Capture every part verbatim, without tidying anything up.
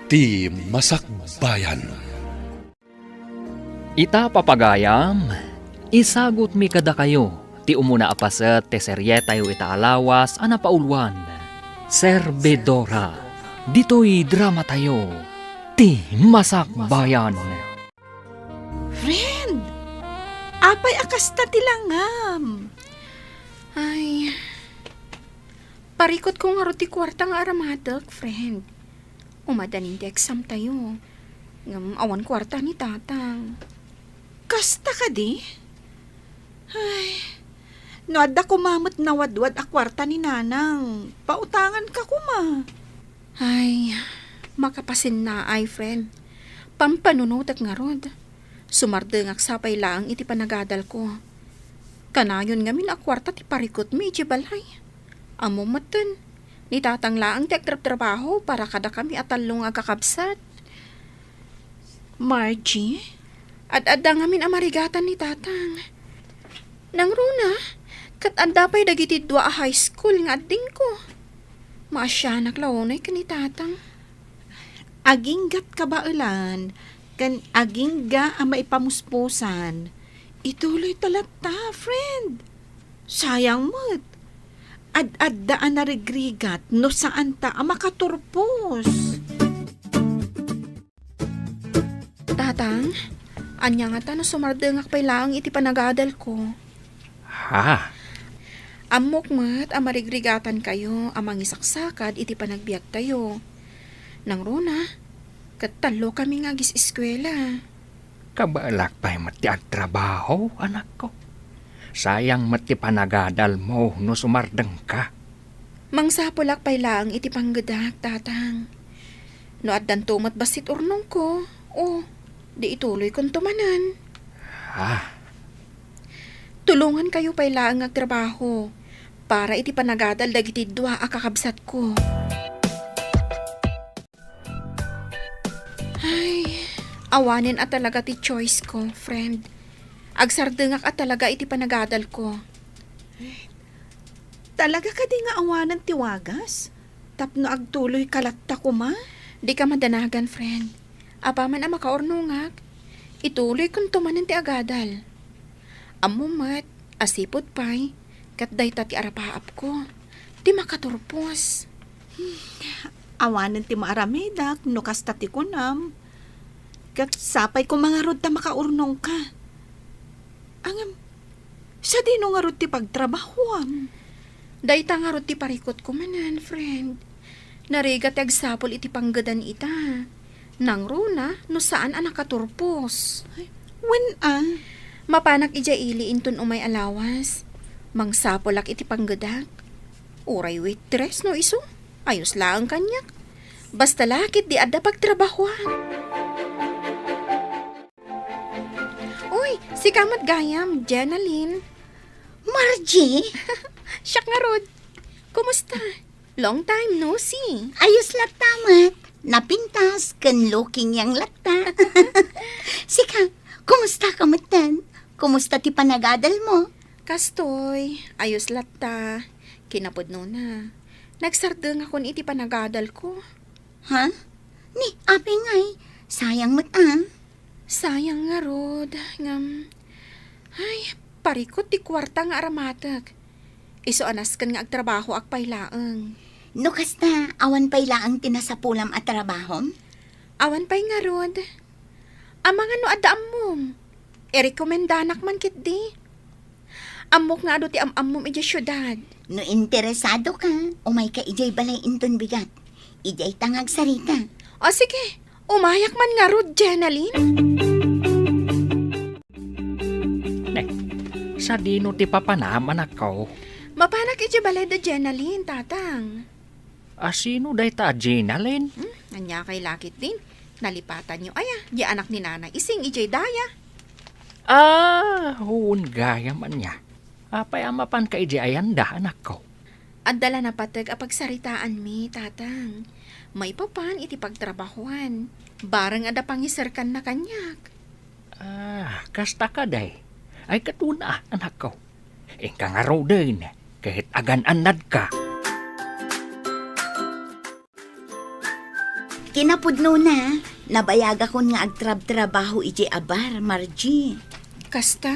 Ti Masakbayan. Ita, papagayam, isagutmi kadakayo ti umuna a paset ti serietayo ita a lawas a napauluan, Servidora. Ditoy dramatayo, Ti Masakbayan. Friend, apay a kasta ti langam? Ay, parikutko ngarud ti kuarta nga aramatek, friend. Umadanin ti exam tayo. Ngem awan kuarta ni Tatang. Kasta kadi? Ay, no adda koma met nawadwad a kuarta ni Nanang, pautanganka koma. Ay, makapasinnaay, friend. Pampanunotek ngarud. Sumardengak sapay laeng iti panagadalko. Kanayon ngamin a kuarta ti parikutmi iti balay. Ammom metten, ni Tatang laeng ti agtrabtrabaho para kadakami a tallo nga agkakabsat. Margie, ad-adda ngamin a marigatan ni Tatang. Nangruna, ket adda pay dagiti dua a high school nga addingko. Maasianak la unay ken ni Tatang. Aginggat kabaelan ken agingga a maipamuspusan. Ituloyta latta, friend. Sayang met. Ad-adda a narigrigat no saanta a makaturpos. Tatang, ania ngata no sumardengak pay laeng iti panagadalko? Ha? Ammok met a marigrigatankayo a mangisaksakad iti panagbiagtayo. Nangruna, ket tallokami nga agis-eskuela. Kabaelak pay met ti agtrabaho, anakko. Sayang met ti panagadalmo no sumardengka. Mangsapulak pay laeng iti panggedak, Tatang. No addanto met bassit urnongko, o, di ituloykonto manen. Ah. Tulongankayo pay laeng nga agtrabaho para iti panagadal dagiti dua a kakabsatko. Ay, awanen a talaga ti choice ko, friend. Agsardengak a talaga iti panagadalko. Talaga kadi nga awanen ti wagas? Tapno agtuloyka latta koma? Dika madanagan, friend. Apaman a makaurnongak, ituloykonto manen ti agadal. Ammom met a sipud pay, ket dayta ti arapaapko, ti makaturpos. Awanen ti maaramedak no kasta ti kunam. Ket sapay koma ngarud ta makaurnongka. Ngem, sadino ngarud ti pagtrabahoam? Dayta ngarud ti parikutko manen, friend. Narigat ti agsapul iti panggedan ita. Nangruna no saan a nakaturpos. Ay, wen a? Mapanak idiay ili inton umay a lawas. Mangsapulak iti panggedak. Uray waitress no isu, ayos laeng kaniak. Basta la ketdi adda pagtrabahoan. Uy, sika met gayam, Jenalyn. Margie? Siak ngarud. Kumusta? Long time no see. Ayos latta met. Napintas ken looking young latta. Sika, kumusta ka metten? Kumusta ti panagadal mo? Kastoy, ayos latta. Kinapudnona, nagsardengakon iti panagadalko. Ha? Ni, apay ngay? Sayang met a. Sayang ngarud, ngem, ay, parikut ti kuarta nga aramatek. Isu a nasken nga agtrabahoak pay laeng. No kasta, awan pay laeng ti nasapulam a trabahom? Awan pay ngarud. Amangan no adda ammom, irekomendanak man ketdi. Ammok nga adu ti am-ammom idiay siudad. No interesado ka, umay ka idiay balay inton bigat. Idiay ta nga agsarita. O sige, umayak man ngarud, Jenalyn. Ne, sadino ti papanam, anakko? Mapanak idiay balay da Jenalyn, tatang. A, sino dayta a Jenalyn? Hmm, ania kay lakit din? Nalipatanyo aya, di anak ni Nanay Ising idiay daya. A, wen gayam ania. Apay a mapanka idiay ayanda, anakko? Adda la napateg a pagsaritaanmi, tatang. Maipapan iti pagtrabahoan. Bareng adda pangiserkanna kaniak. A, kasta kadi? Ay, ket wen a, anakko. Inka ngaruden, ket agan-annadka. Inapudno na, nabayagakon nga agtrabtrabaho idiay a bar, Margie. Kasta?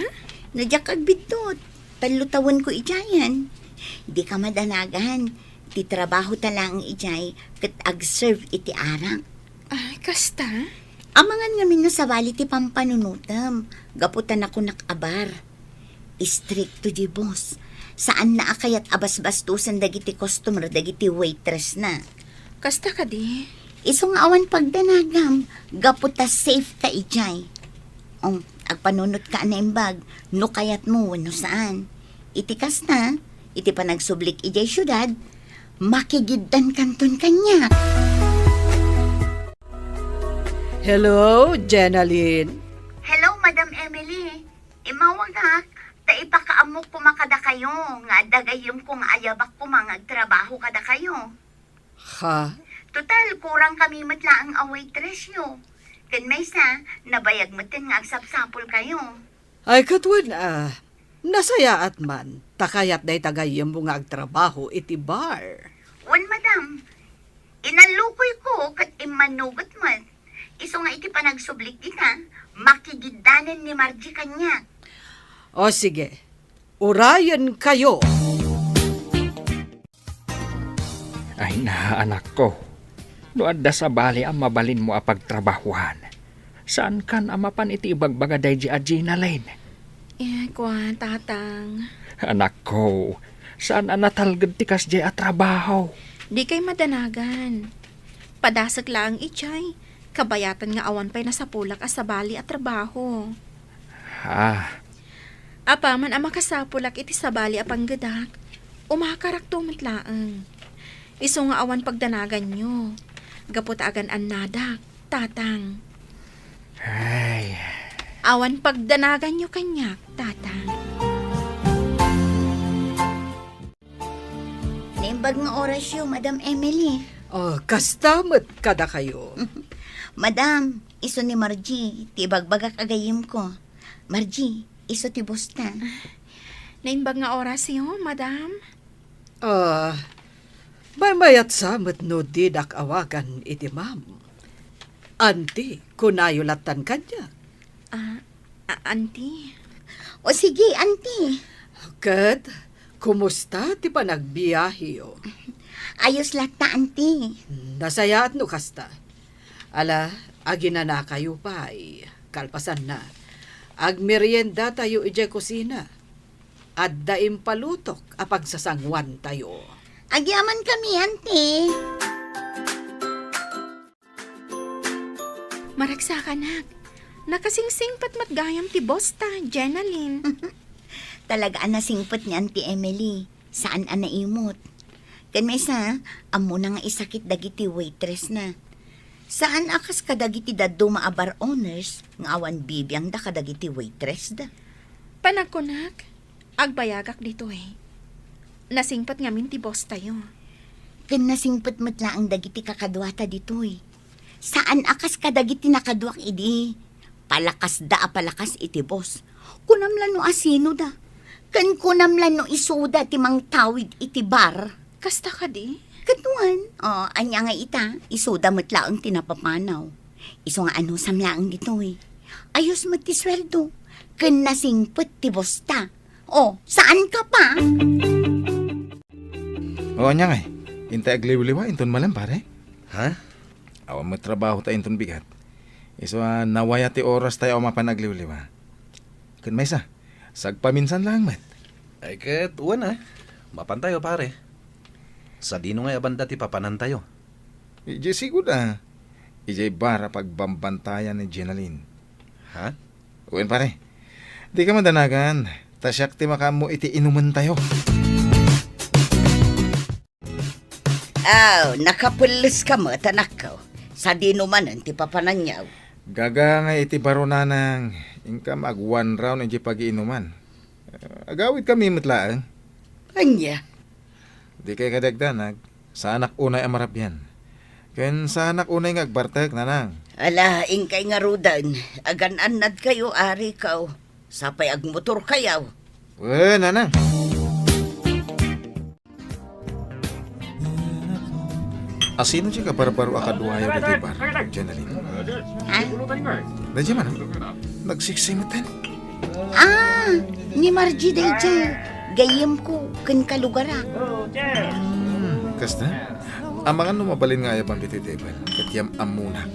No diak agbiddut, tallo tawenko idiayen. Dika madanagan, ti trabahota laeng idiay ket agserve iti arak. Ay, kasta? Amangan ngamin no sabali ti pampanunotem, gapu ta nakunak a bar. Istrikto diay boss. Saanna a kayat a basbastosen dagiti customer dagiti waitressna. Kasta kadi? Isu nga awan pagdanagam, gapu ta safe ka idiay. O, agpanunotka a naimbag, no kayatmo wenno saan. Iti kasta, iti panagsublik idiay siudad, makigiddankanton kaniak. Hello, Jenalyn. Hello, Madam Emily. Immawagak, ta ipakaammok koma kadakayo, nga adda gayyemko nga ayabak koma nga agtrabaho kadakayo. Ha? Total, kurang kami met laeng a waitressyo. Ken maysa, nabayag metten nga agsapsapulkayo. Ay, ket wen a, nasayaat man, ta kayat dayta gayyemmo nga agtrabaho iti bar. Wen, madam, inallukoyko ket immanuget met. Isu nga iti panagsublik dita, makigiddanen ni Margie kaniak. O sige, urayenkayo. Ay na, anakko. No adda sabali a mabalinmo a pagtrabahuan, saankan a mapan iti ibagbaga daydi a Jenalyn? Eh, kua, Tatang. Anakko, saan a natalged ti kasdiay a trabaho? Dikay madanagan. Padasek laeng idiay, kabayatan nga awan pay nasapulak a sabali a trabaho. Ah. Apaman a makasapulak iti sabali a panggedak, umakarakto met laeng. Isu nga awan pagdanaganyo, gapu ta agan-annadak, Tatang. Ay. Awan pagdanaganyo kaniak, Tatang. Naimbag nga orasyo, Madam Emily. Oh, kasta met kadakayo. Madam, isu ni Margie, ti ibagbagak a gayyemko. Margie, isu ti boss ta. Naimbag nga orasyo, Madam? Ah, maymayat sa met no didak awagan iti ma'am. Auntie, kunayo lattan kaniak. Ah, a-, auntie. O sige, auntie. Ket, kumusta ti panagbiaheyo? Ayos latta, auntie. Nasayaat no kasta. Ala, aginanakayo pay. Kalpasanna, agmeriendatayo idiay kusina. Adda impalutok a pagsasanguantayo. Agyamankami, auntie. Maragsakanak, nakasingsingpet met gayam ti boss ta, Jenalyn. Talaga a nasingpet ni Auntie Emily. Saan a naimut. Ken maysa, ammona nga isakit dagiti waitress na. Saan a kas kadagiti dadduma a bar owners nga awan bibiangda kadagiti waitress da. Panagkunak, agbayagak ditoy. Nasingpet ngamin ti boss tayo. Ken nasingpet met laeng dagiti kakaduata ditoy. Saan a kas kadagiti nakaduak idi. Palakasda a palakas iti boss. Kunam la no asinoda. Ken kunam la no isuda ti mangtawid iti bar. Kasta kadi? Ket wen, o, ania nga ita, isuda met laeng ti napapanaw. Isu nga anusam laeng ditoy. Ayos met ti sueldo. Ken nasingpet ti boss ta. O, saan ka pa? O, ania ngay? Intay agliwliwa inton malem, pare? Ha? Awan met trabaho ta inton bigat. Isu a nawaya ti oras tayo a mapan agliwliwa. Ken maysa, sagpaminsan laeng met. Ay ket, wen a. Mapan tayo, pare. Sadino ngay a banda ti papanan tayo? Idiay sigud a. Idiay bar a pagbambantayan ni Jenalyn. Ha? Wen, pare. Dika madanagan, ta siak ti makaammo iti inumen tayo. Aw, nakapelles ka met, anakko. Sadino manen ti papananyaw? Gaga nga iti baro, nanang, inkam ag one round iti pagiinuman. Agawid kami met laeng. Ania? Dikay kadagdanag, saanak unay a marabian. Ken saanak unay nga agbartek, nanang. Ala, inkay ngaruden, agan-annad kayo, ari kaw. Sapay agmotor kayaw. Wen, nanang. Asino ti kabarbaro a kaduayo ditoy bar, Jonalyn? Ha? Daydiay man, nagsiksimetan. Ah, ni Margie daydiay. Gayyemko ken kalugarak. Hmm, kasta? Amangan no mabalin nga ayabam ditoy table, ket yam-ammona.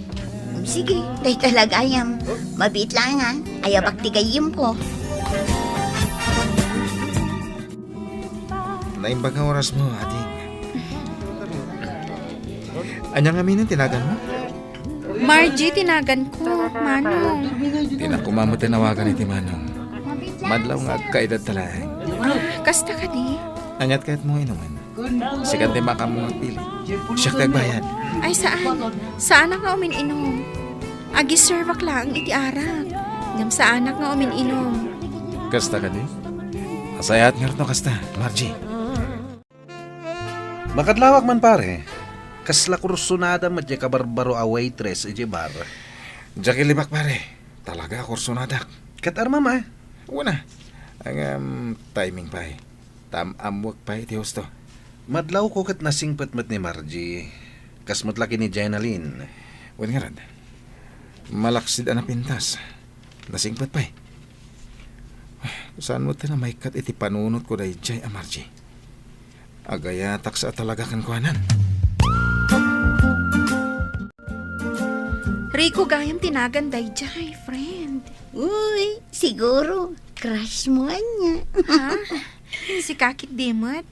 Sige, dayta la gayam. Mabiit laeng, ayabak ti gayyemko. Naimbag nga orasmo, ading. Ania ngamin ti naganmo? Margie ti naganko, Manong. Dinak koma met nawagan iti Manong. Madlaw nga agkaedadta laeng. Ah, kasta kadi? Aniat kayatmo inumen? Sika ti makaammo nga agpili. Siak ti agbayad. Ay, saan. Saanak nga umin-inum. Agiservak laeng iti arak. Ngem saanak nga umin-inum. Kasta kadi? Nasayaat ngarud no kasta, Margie. Makadlawak man, pare. Kasla kursonada met diay kabarbaro a waitress idiay bar. Diak ilibak, pare. Talaga, kursonadak. Ket armam a? Wen a. Ngem, timing pay. Tam-ammoek pay iti husto. Madlawko ket nasingpet met ni Margie. Kas met la ken ni Jonalyn. Wen ngarud, malaksid a napintas. Nasingpet pay. Saan met ti maikkat iti panunotko daydiay a Margie? Agayatak sa a talaga kenkuanan. Rico gayam ti nagan daydiay, friend. Uy, siguro, crush mo ania. Ha? Sika ketdi met.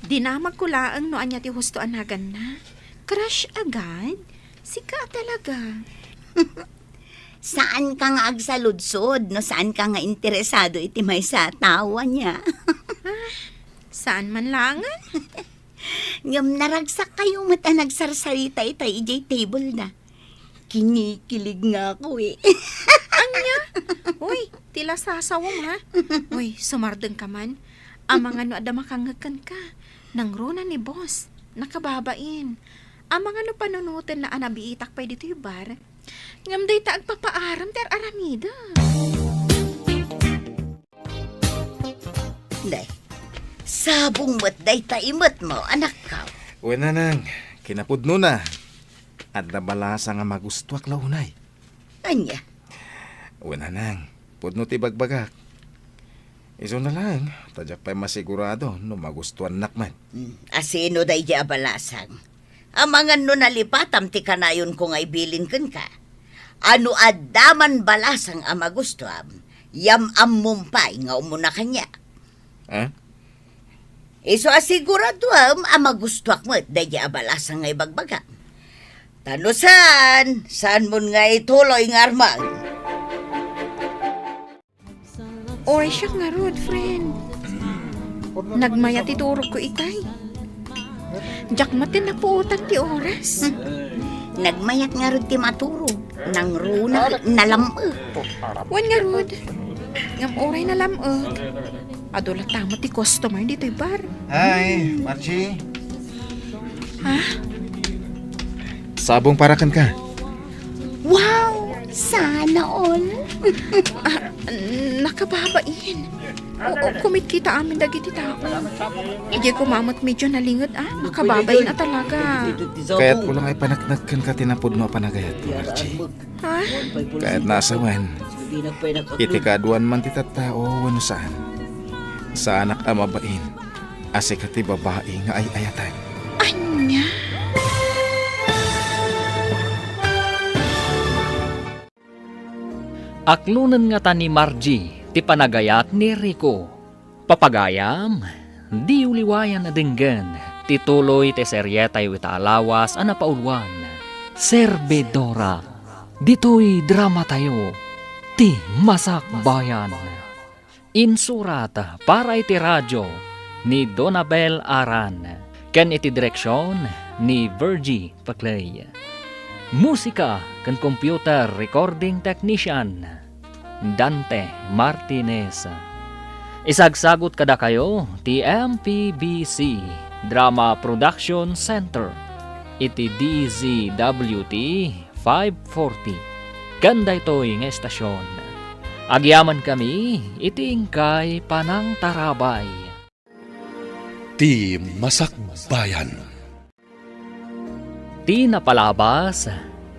Dinamagko laeng no ania ti husto a naganna. Crush agad? Sika a talaga. Saanka nga agsaludsod no saanka nga interesado iti maysa a tao ania. Ah, saan man laengen? Ngem naragsakkayo met a nagsarsarita itay idiay table-na. Kinikilig nga ako, eh. Ania? Uy, ti lasasawem, ha? Uy, sumardengka man. Amangan no adda makangngeg kenka. Nangruna ni boss. Nakababain. Amangan no panunotenna a nabiitak pay ditoy bar. Ngem dayta agpapaaram ti ar-aramidek. Nay, sabong met dayta imetmo, anakko. Wen, nanang, kinapudnona. Adda balasang a magustuak la unay. Ania? Wen, nanang, pudno ti bagbagak. Isuna laeng, ta diak pay masigurado no magustuannak met. Hmm, asino daydiay a balasang? Amangan no nalipatam ti kanayonko nga ibilin kenka. A no adda man balasang a magustuam, yam-ammom pay nga umuna kaniak. Ha? Isu a siguraduem a magustuak met daydiay a balasang nga ibagbagam. Ta no saan, saanmon nga ituloy nga armang. Oy, siak ngarud, friend. Nagmayat ti turogko itay. Diak met ti napuotan ti oras. Hmm. Nagmayat ngarud ti maturog. Nangruna, nalam-ek. Wen ngarud. Ngem uray nalam-ek, adu latta met ti customer ditoy bar. Hi, Margie. Ha? Sabong para kenka. Wow! Sana all! Ah, nakababain. Oo, kumitkita amin dagiti tao. Idiay koma met medyo nalinged, ah. Nakababain a talaga. Kayatko lang a ipaneknek kenka ti napudno a panagayat, Margie. Ha? Kayatna a sawen, iti kaaduan man ti tattao wenno saan, saanak a mabain a sika ti babai nga ay-ayaten. Ania? Aklonen ngata ni Margie ti panagayat ni Rico. Papagayam, diyo liwayan a denggen ti tuloy ti serietayo ita a lawas a napauluan, Servidora, ditoy dramatayo, Ti Masakbayan. Insurat para iti radio ni Donabel Aran ken iti direksion ni Virgie Paclay. Musika ken computer recording technician, Dante Martinez. Isagsagut kadakayo ti M P B C Drama Production Center iti D Z W T five forty. Ken daytoy nga estasion, agyamankami iti inkay panangtarabay. Ti Masakbayan. Ti napalabas,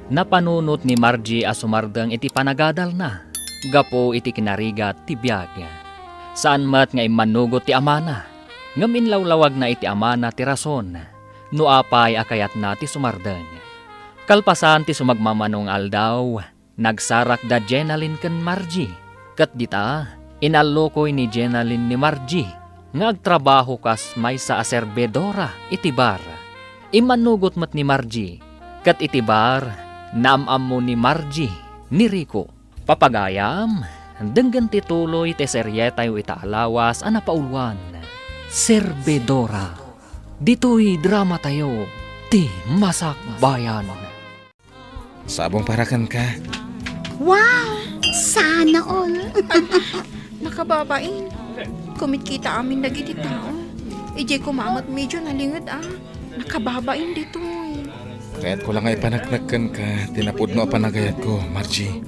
napanunot ni Margie a sumardeng iti panagadalna gapu iti kinarigat ti biag. Saan met nga immanugot ti amana, ngem inlawlawagna iti amana ti rason no apay a kayatna ti sumardeng. Kalpasan ti sumagmamano nga aldaw, nagsarak da Jenalyn ken Margie, ket dita, inallukoy ni Jenalyn ni Margie nga agtrabaho kas maysa a serbidora iti bar. Immanugot met ni Margie, ket iti bar, naam-ammo ni Margie ni Rico. Papagayam, denggen ti tuloy ti serietayo ita a lawas a napauluan, Serbidora. Ditoy dramatayo, ti Masakbayan. Sabong para kenka. Wow! Sana all! Nakababain. Kumitkita amin dagiti tao. Idiay koma met medyo nalinged a. Nakababain ditoy. Kayatko la nga ipaneknek kenka ti napudno a panagayatko, Margie.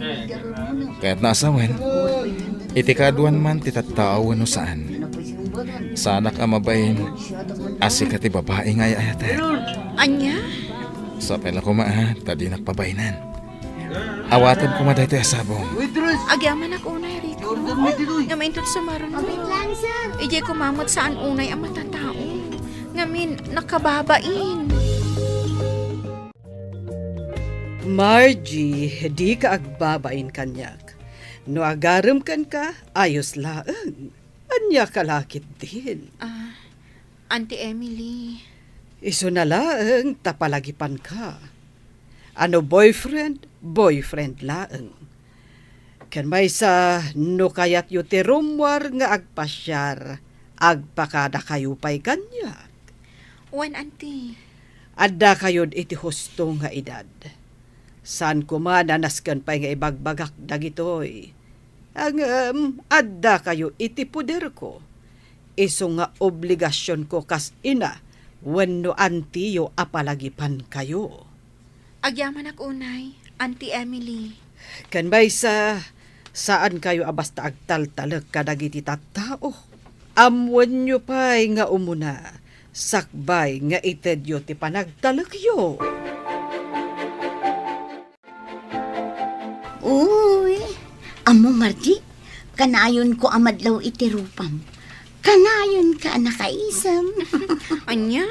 Kayatna a sawen, iti kaaduan man ti tattao wenno saan. Saanak a mabain a sika ti babai nga ay-ayatek. Ania? Sapay la koma a, ta dinak pabainan. Awatem koma daytoy a sabong. Agyamanak unay, Rico. Nga maintot sumaruno. Idiay koma met saan unay a matatao. Ngamin, nakababain. Margie, dika agbabain kaniak. No agarem kenka, ayos laeng. Ania ka la ketdin? Ah, Auntie Emily. Isuna laeng ta palagipanka. A no boyfriend, boyfriend laeng. Ken maysa, no kayatyo ti rummuar nga agpasiar, agpakadakayo pay kaniak. Wen, Auntie. Addakayod iti husto nga edad. Saan koma a nasken pay nga ibagbagak dagitoy. Ngem addakayo iti poderko. Isu nga obligasionko kas ina wenno antiyo a palagipankayo. Agyamanak unay, Auntie Emily. Ken maysa, saankayo a basta agtaltalek kadagiti tattao. Ammoenyo pay nga umuna, sakbay nga itedyo ti panagtalekyo. Uy, ammo, Margie, kanayonko a madlaw iti rupam. Kanayonka a nakaisem. Ania?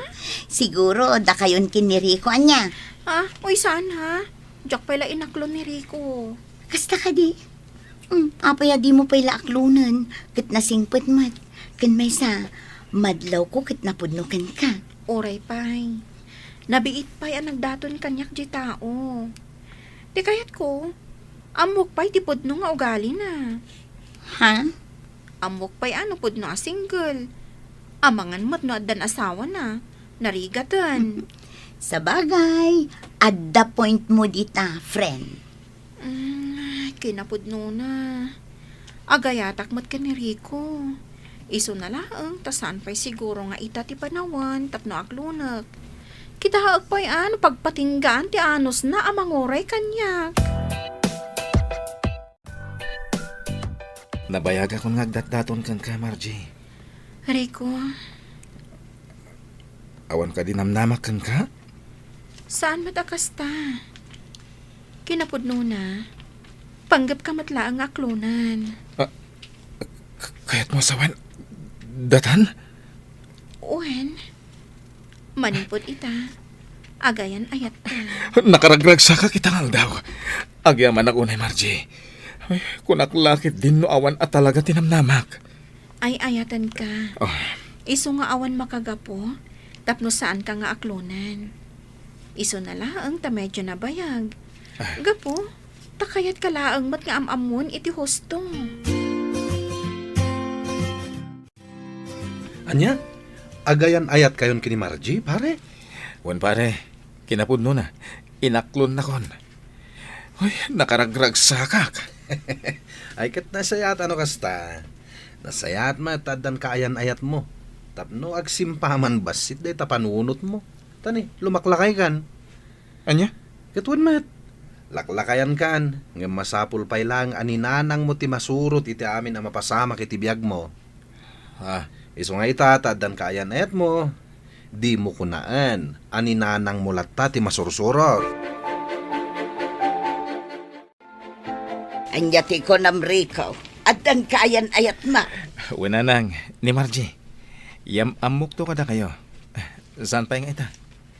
Siguro, dakayon ken ni Rico, ania? Ah, uy, saan, ha? Diak pay la inaklon ni Rico. Kasta kadi? Hmm, apay a dimo pay la aklonen, ket nasingpet met. Ken maysa, madlawko ket napudno kenka. Uray pay. Nabiit pay a nagdaton kaniak diay tao. Ti kayatko, ammok pay ti pudno nga ugalina. Ha? Ammok pay a no pudno a single. Amangan met no addan asawana. Narigaten. Sabagay, adda point mo dita, friend. Mm, kinapudnona. Agayatak met ken ni Rico. Isuna laeng ta saan pay siguro nga ita ti panawen tapno aklonek. Kitaek pay a no pagpatinggaan ti anusna a manguray kaniak. Nabayagakon nga agdatdaton kenka, Margie. Rico. Awan kadi namnamak kenka? Saan met a kasta? Kinapudnona, panggepka met laeng nga aklonen. Ah, k-, kayatmo a sawen datan? Wen, manipud ita, agayan-ayatka. Nakaragragsakak ita nga aldaw. Agyamanak unay, Margie. Ay, kunak la ketdin no awan a talaga ti namnamak. Ay-ayatenka. Oh. Isu nga awan makagapu, tapno saanka nga aklonen. Isuna laeng ta medyo nabayag. Ah. Gapu, ta kayatka laeng met nga am-ammon iti husto. Ania? Agayan-ayatkayon ken ni Margie, pare? Wen, pare. Kinapudnona, inaklonnakon. Uy, nakaragragsakak. Ay, ket nasayaat a no kasta. Nasayaat met ta addan kaayan-ayatmo. Tapno agsimpaman bassit dayta panunotmo. Tani, lumaklakaykan. Ania? Ket wen met, laklakayankan, ngem masapul pay laeng a ninanangmo ti masurot iti amin a mapasamak iti biagmo. Ah, isu nga ita, ta addan kaayan-ayatmo. Dimo kunaen a ni nanangmo latta ti masursurot. Ania ti kunam, Rico? Addan kaayan-ayatmo? Wen, nanang, ni Margie. Yam-ammokto kadakayo. Saan pay nga ita?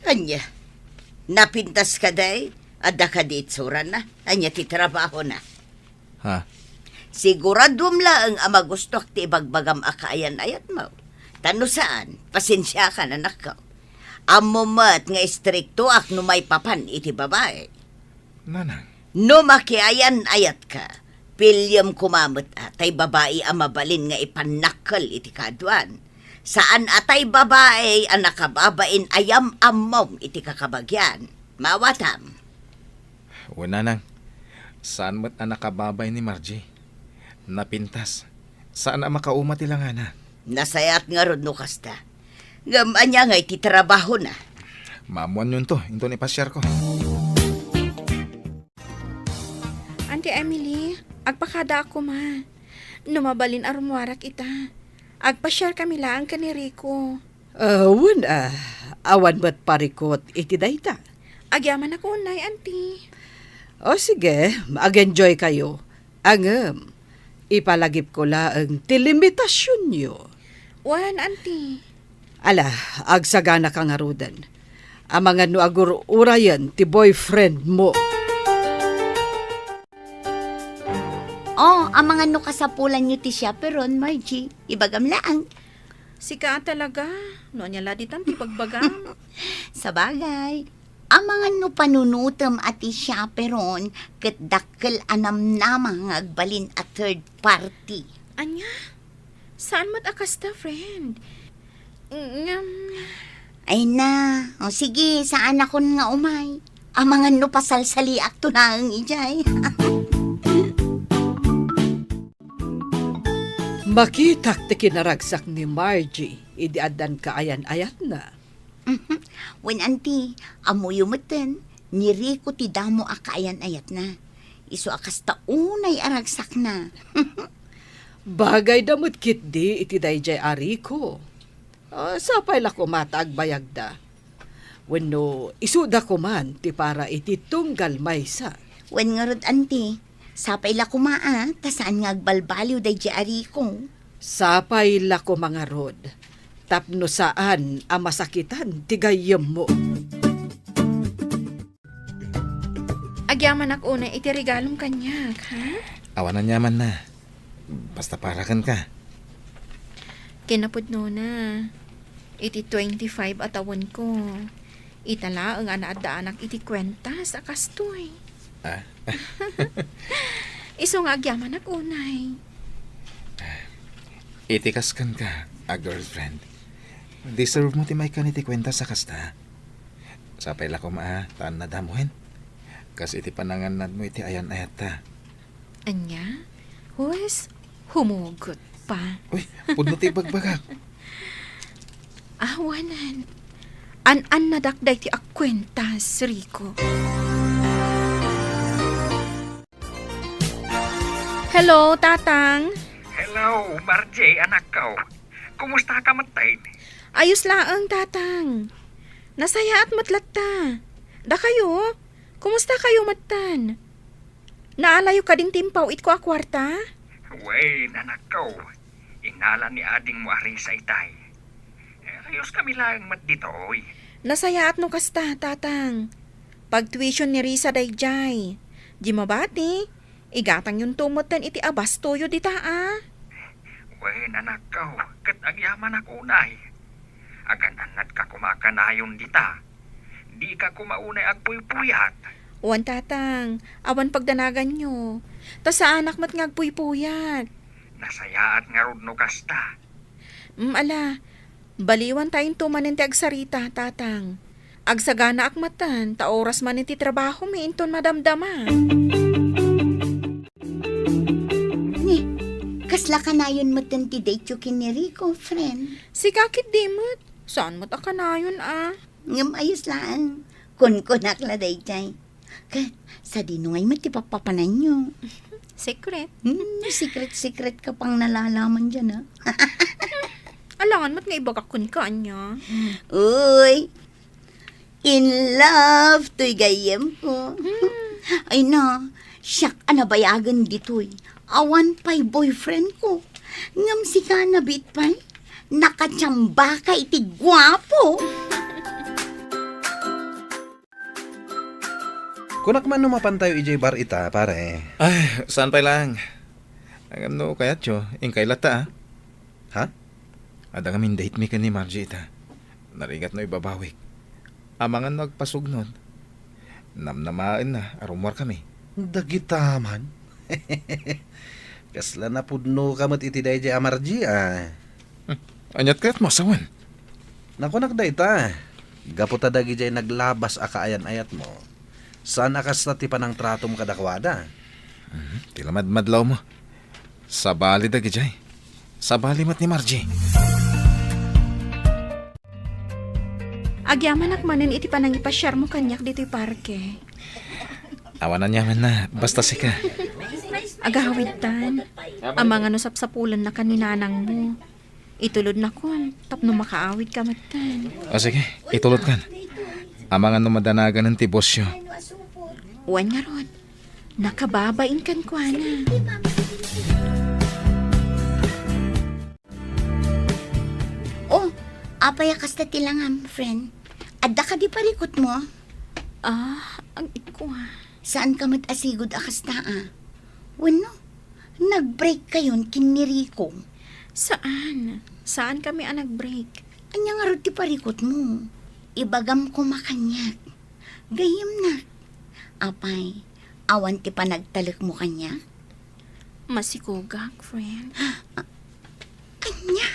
Ania? Napintas kadi? Adda kadi itsurana? Ania ti trabahona? Ha? Siguraduem laeng a magustoak ti ibagbagam a kaayan-ayatmo. Ta no saan, pasensiakan, anakko. Ammom met nga istriktoak no maipapan iti babai. Nanang. No makiayan-ayatka, piliem koma met a tay babai a mabalin nga ipannakkel iti kaaduan. Saan a tay babai a nakababain a yam-ammom iti kakabagian. Maawatam. Wen, nanang. Saan met a nakababain ni Margie. Napintas. Saan a makauma ti langana. Nasayaat ngarud no kasta. Ngem ania ngay ti trabahona? Maammoanyonto inton ipasiarko. Auntie Emily, agpakadaak koma. No mabalin a rummuarak ita, agpasiarkami laeng ken ni Rico. Ah, wen, ah, awan met parikut iti dayta. Agyamanak unay, Auntie. O sige, mag-enjoy kayo. Ngem, ipalagipko laeng ti limitasionyo. Wen, Auntie. Ala, agsaganaka ngaruden. Amangan no agur-urayen ti boyfriend mo. Oh, amangan no kasapulanyo ti chaperon, Margie. Ibagam laeng. Sika a talaga. No ania la ditan ti bagbagam? Sabagay, amangan no panunotem a ti chaperon ket dakkel a namnama nga agbalin a third party. Ania? Saan met a kasta, friend? Ngem, ay na. O sige, saanakon nga umay. Amangan no pasalsaliakto laeng idiay. Makitak ti kinaragsak ni Margie idi addan kaayan-ayatna. Mhm. Wen, Auntie, ammoyo metten, ni Rico ti damo a kaayan-ayatna. Isu a kasta unay a ragsakna. Bagayda met ketdi iti daydiay a Rico. Ah, sapay la koma ta agbayagda. Wenno, isuda koman ti para iti tunggal maysa. Wen ngarud, Auntie, sapay la koma a, ta saan nga agbalbaliw daydiay a Rico. Sapay la koma ngarud, tapno saan a masakitan ti gayyemmo. Agyamanak unay iti regalom kaniak, ha? Awan aniamanna. Basta para kenka. Kinapudnona, iti twenty-five a tawenko, ita laeng a naaddaanak iti kuentas a kastoy. Ah? Isu nga agyamanak unay. Iti kas kenka a girlfriend, deserve mo ti maikkan iti kuentas a kasta. Sapay la koma a, ta annadam wen. Kas iti panangannadmo iti ayan-ayatta. Ania? Huwes, humugot pa. Uy, pudno ti ibagbagak. Awanan. An-annadak daytoy a kuentas, Rico. Hello, Tatang. Hello, Margie, anakko. Kumusta ka metten? Ayos laeng, Tatang. Nasayaat met latta. Dakayo, kumusta kayo metten? Naalayo kadin ti impawitko a kuarta? Wen, anakko. Inala ni adingmo a Risa itay. Ayoskami laeng met ditoy. Nasayaat no kasta, Tatang. Pagtuition ni Risa daydiay. Di mabati, igatangyonto metten iti abastoyo dita a. Wen, anakko, ket agyamanak unay. Agan-annadka koma kanayon dita. Dika koma unay agpuypuyat. Wen, Tatang, awan pagdanaganyo. Ta saanak met nga agpuypuyat. Nasayaat ngarud no kasta. Mm, ala, baliwanta into manen ti agsarita, Tatang. Agsaganaak metten, ta oras manen ti trabahomi inton madamdama. Ni, kasla kanayon metten ti date-yo ken ni Rico, friend? Sika ketdi met. Saan met a kanayon a? Ngem ayos laeng. Kunkunak la daydiay. Ket, sadino ngay met ti pappapananyo? Secret. Hmm, secret-secret ka pang nalalaman diay, a. Alangan met nga ibagak kenka, ania? Uy, in love toy gayyemko. Hmm. Ay na, siak a nabayagen ditoy. Awan pay boyfriendko. Ngem sika, nabiit pay. Nakatiambaka iti guapo. Kunak man no mapantayo idiay bar ita, pare. Ay, saan pay laeng. Ngem no kayatyo, inkay latta, a. Ha? Adda ngamin date mi ken ni Margie ita. Narigat no ibabawik. Amangan no agpasugnod. Namnamaenna a rummuarkami. Dagita man. Kasla napudnoka met iti daydiay a Margie, a. Hmm. Aniat kayatmo a sawen? Nakunak dayta. Gapu ta dagidiay naglabas a kaayan-ayatmo, saan a kasta ti panangtratom kadakuada. Mhm. Ti lamadmadlawmo. Sabali dagidiay. Sabali met ni Margie. Agyamanak manen iti panangipasiarmo kaniak ditoy parke. Awan aniamanna, basta sika. Agawidtan. Amangan no sapsapulennaka ni nanangmo. Itulodnakon, tapno makaawidka metten. O sige, itulodkan. Amangan no madanaganen ti bosyo. Wen ngarud, nakababain kenkuana. Oh, apay a kasta ti langam, friend? Adda kadi parikutmo? Ah, agikua. Saanka met a sigud a kasta, a? Wenno, nag-break kayon ken ni Rico? Saan. Saankami a nag-break. Ania ngarud ti parikutmo? Ibagam koma kaniak. Gayyemnak. Apay, awan ti panagtalekmo kaniak? Masikogak, friend. Ania?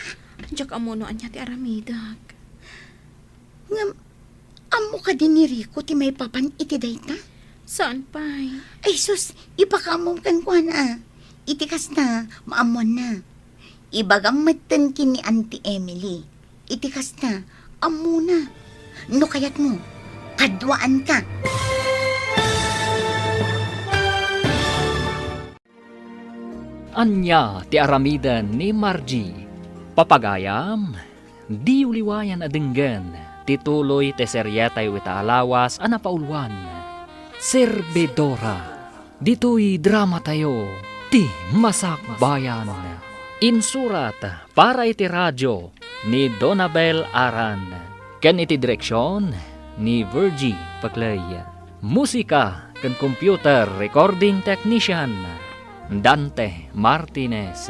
Diak ammo no ania ti aramidek. Ngem, ammo kadi ni Rico ti maipapan iti dayta? Saan pay? Ay sus, ipakaammom kenkuana. Iti kasta, maammoanna. Ibagam metten ken ni Auntie Emily. Iti kasta, ammona. No kayatmo, kaduaanka. Ania ti aramiden ni Margie? Papagayam, diyo liwayan a denggen ti tuloy ti serietayo ita a lawas a napauluan, Servidora. Ditoy dramatayo, Ti Masakbayan. Insurat para iti radio ni Donabel Aran, ken iti direksion ni Virgie Paclay. Musika ken computer recording technician, Dante Martinez.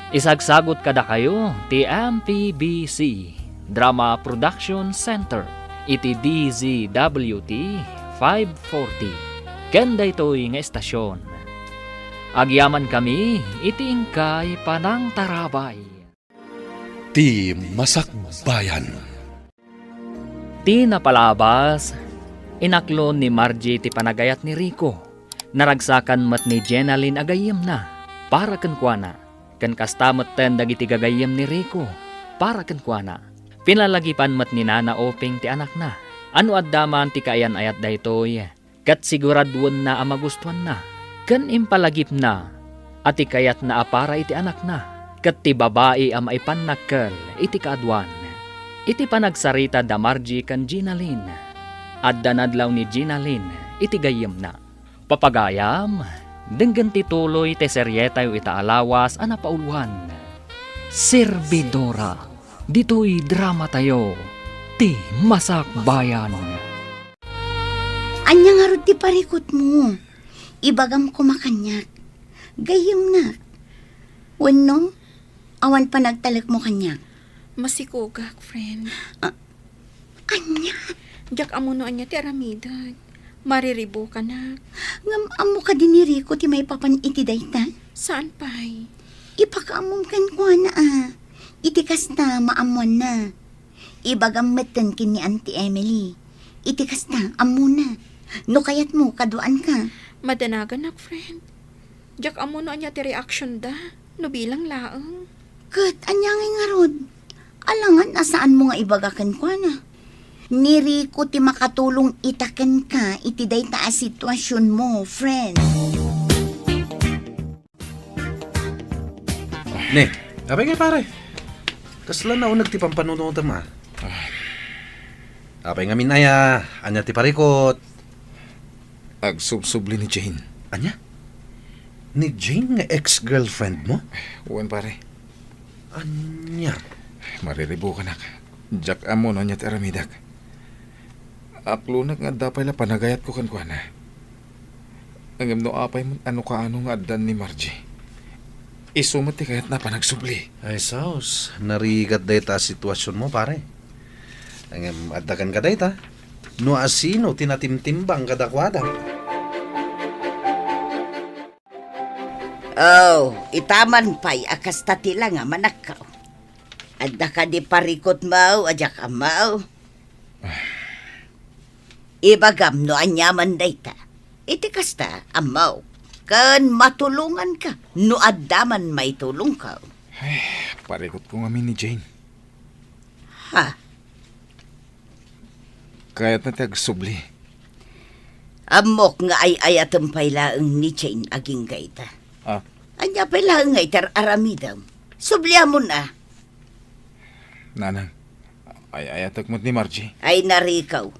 Isagsagut kadakayo ti M P B C Drama Production Center iti D Z W T five forty. Ken daytoy nga estasion, agyamankami iti inkay panangtarabay. Ti Masakbayan. Ti napalabas, inaklon ni Margie ti panagayat ni Rico. Naragsakan met ni Jenalyn a gayyemna para kenkuana, ken kasta metten dagiti gagayyem ni Rico para kenkuana. Pinalagipan met ni Nana Oping ti anakna. A no adda man ti kaayan-ayat daytoy, ket siguraduenna a magustuanna, ken impalagipna a ti kayatna a para iti anakna, ket ti babai a maipannakkel iti kaaduan. Iti panagsarita da Margie ken Jenalyn, adda nadlaw ni Jenalyn iti gayyemna. Papagayam, denggen ti tuloy ti serietayo ita a lawas a napauluan, Servidora. Ditoy dramatayo, Ti Masakbayan. Ania ngarud ti parikutmo? Ibagam koma kaniak. Gayyemnak. Wenno, awan panagtalekmo kaniak? Masikogak, friend. Ah, ania? Diak ammo no ania ti aramidek. Mariribukanak. Ngem ammo kadi ni Rico ti maipapan iti dayta? Saan pay? Ipakaammom kenkuana, a. Iti kasta, maammoanna. Ibagam metten ken ni Auntie Emily. Iti kasta, ammona. No kayatmo, kaduaanka. Madanaganak, friend. Diak ammo no ania ti reaction da, no bilang laeng. Ket ania ngay ngarud? Alangan a saanmo nga ibaga kenkuana. Ni Rico ti makatulong ita kenka iti dayta a situasionmo, friend. Ne, apay ngay, pare? Kasla nauneg ti pampanunotem, a? Apay ngamin aya, ania ti parikut? Agsubsubli ni Jane. Ania? Ni Jane nga ex-girlfriend mo? Wen, pare. Ania? Mariribukanak. Diak ammo no ania ti aramidek. Aklonek nga adda pay la panagayatko kenkuana. Ngem no apay met a no kaano nga addan ni Margie, isu met ti kayatna a panagsubli. Ay, sus, narigat dayta a situasionmo, pare. Ngem adda kenka dayta, no asino ti natimtimbang kadakuada. Oh, itaman pay a kasta ti langa, manakkaw. Adda kadi parikutmo a diak ammo? Ibagam no aniaman dayta. Iti kasta, ammok, ken matulonganka no adda man maitulongko. Ay, parikutko ngamin ni Jane. Ha? Kayatna ti agsubli. Ammok nga ay-ayatem pay laeng ni Jane agingga ita. Ah. Ania pay laeng nga iti ar-aramidem? Subliamon a. Nanang, ay-ayatek met ni Margie. Ay, narikaw.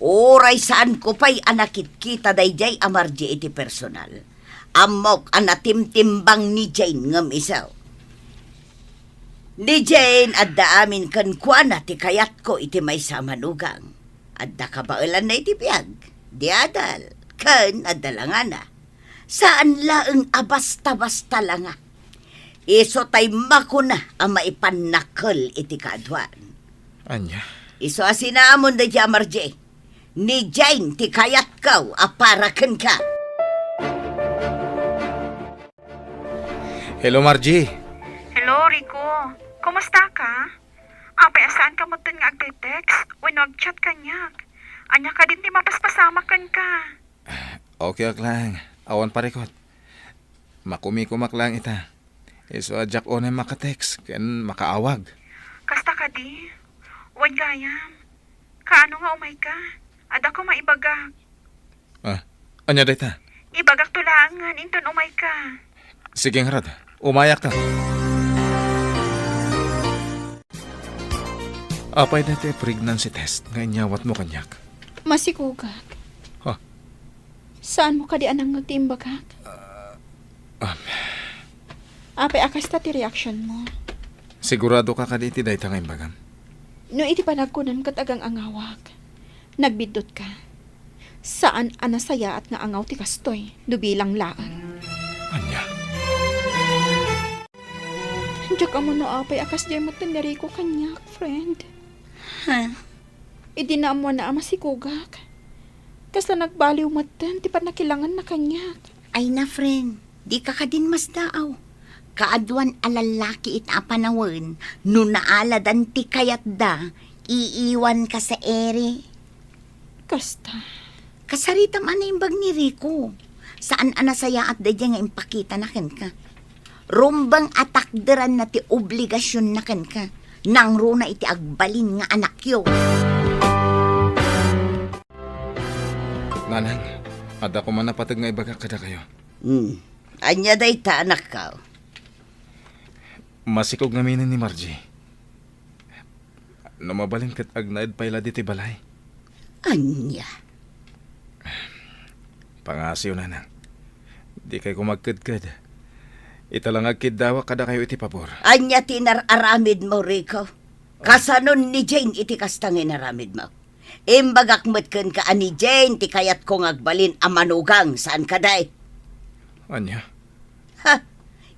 Uray saanko pay a nakitkita daydiay a Margie iti personal, ammok a natimtimbang ni Jane ngem isu. Ni Jane adda amin kenkuana ti kayatko iti maysa a manugang. Adda kabaelanna iti biag, di adal, ken adda langana. Saan laeng a basta-basta langa. Isu tay makuna a maipannakkel iti kaaduan. Ania? Isu a sinamon daydiay a Margie. Ni Jane ti kayatko a para kenka. Hello, Margie. Hello, Rico. Kumusta ka? Apay a saanka metten nga agte-text wenno agchat kaniak? Ania kadin ti mapaspasamak kenka? Okay ak laeng. Awan parikut. Makumikumak laeng ita. Isu a diak unay maka-text ken makaawag. Kasta kadi? Wen gayam. Kaano nga umayka? Adda koma ibagak. Ah, ania dayta? Ibagakto laengen inton umayka. Sige ngarud, umayakto. Apay dayta a pregnancy test nga inyawatmo kaniak? Masikogak. Ha? Saanmo kadi a nangngeg ti imbagak? Ah, um. Apay a kasta ti reaksionmo? Siguradoka kadi iti dayta nga imbagam? No iti panagkunam ket agang-angawak, nagbiddutka. Saan a nasayaat nga angaw ti kastoy no bilang laeng. Ania? Diak ammo no apay a kasdiay metten ni Rico kaniak, friend. Ha? Idi naammoanna a masikogak, kasla nagbaliw metten ti pannakilanganna kaniak. Ay na, friend, dika kadin masdaaw. Kaaduan a lallaki ita a panawen, no naaladan ti kayatda, iiwanka sa iri. Kasta. Kasaritam a naimbag ni Rico. Saan a nasayaat daydiay nga impakitana kenka. Rumbeng a takderanna ti obligasionna kenka. Nangruna iti agbalin nga anakyo. Nanang, adda koma napateg nga ibagak kadakayo. Hmm. Ania dayta, anakko? Masikog ngaminen ni Margie. No mabalin ket agnaed pay la ditoy balay. Ania? Pangasiw, nanang. Dikay koma agkedked. Ita la nga agkiddawak kadakayo iti pabor. Ania ti inar-aramidmo, Rico? Kasanon ni Jane iti kasta nga inaramidmo? Imbagak met kenka a ni Jane ti kayatko nga agbalin a manugang, saan kadi? Ania? Ha?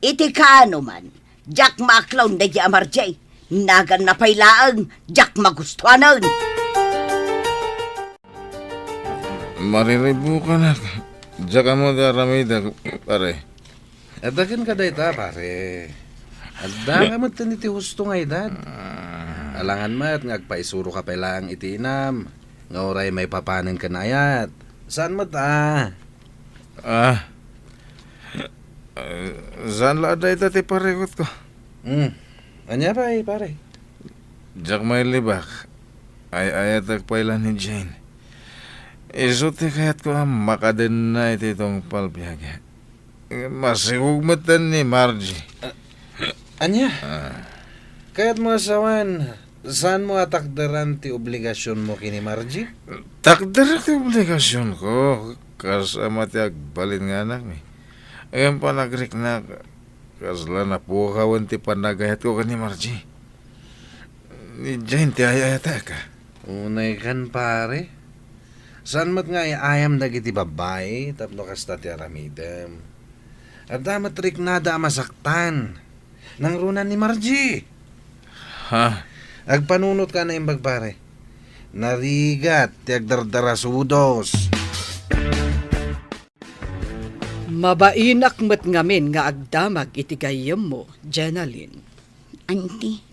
Iti kaano man, diak maaklaw daydiay a Margie. Naganna pay laeng, diak magustuanen. Mariribukanak. Diak ammo ti aramidek, pare. Adda kenka dayta, pare. Adda nga met iti husto nga edad. Ah. Alangan met nga agpaisuroka pay laeng iti inam, nga uray maipapanen ken ayat. Saan met a? Ah. Ah, saan la a dayta ti parikutko. Hmm. Ania pay, pare? Diak mailibak. Ay-ayatek pay la ni Jane. Isu ti kayatko a makadenna iti tungpal biag. Masikog metten ni Margie. Ah, ania? Ah. Kayatmo a sawen, saanmo a takderan ti obligasionmo ken ni Margie? Takderak ti obligasionko, kas ama ti agbalin nga anakmi. Ngem panagriknak, kasla napukawen ti panagayatko ken ni Margie. Idiay ti ay-ayatek. Unaykan, pare. Saan met nga ay-ayam dagiti babbai tapno kasta ti aramidem? Adda met riknada a masaktan. Nangruna ni Margie. Ha? Agpanunotka a naimbag, pare. Narigat ti agdardarasudos. Mabainak met ngamin nga agdamag iti gayyemmo, Jenalyn. Auntie.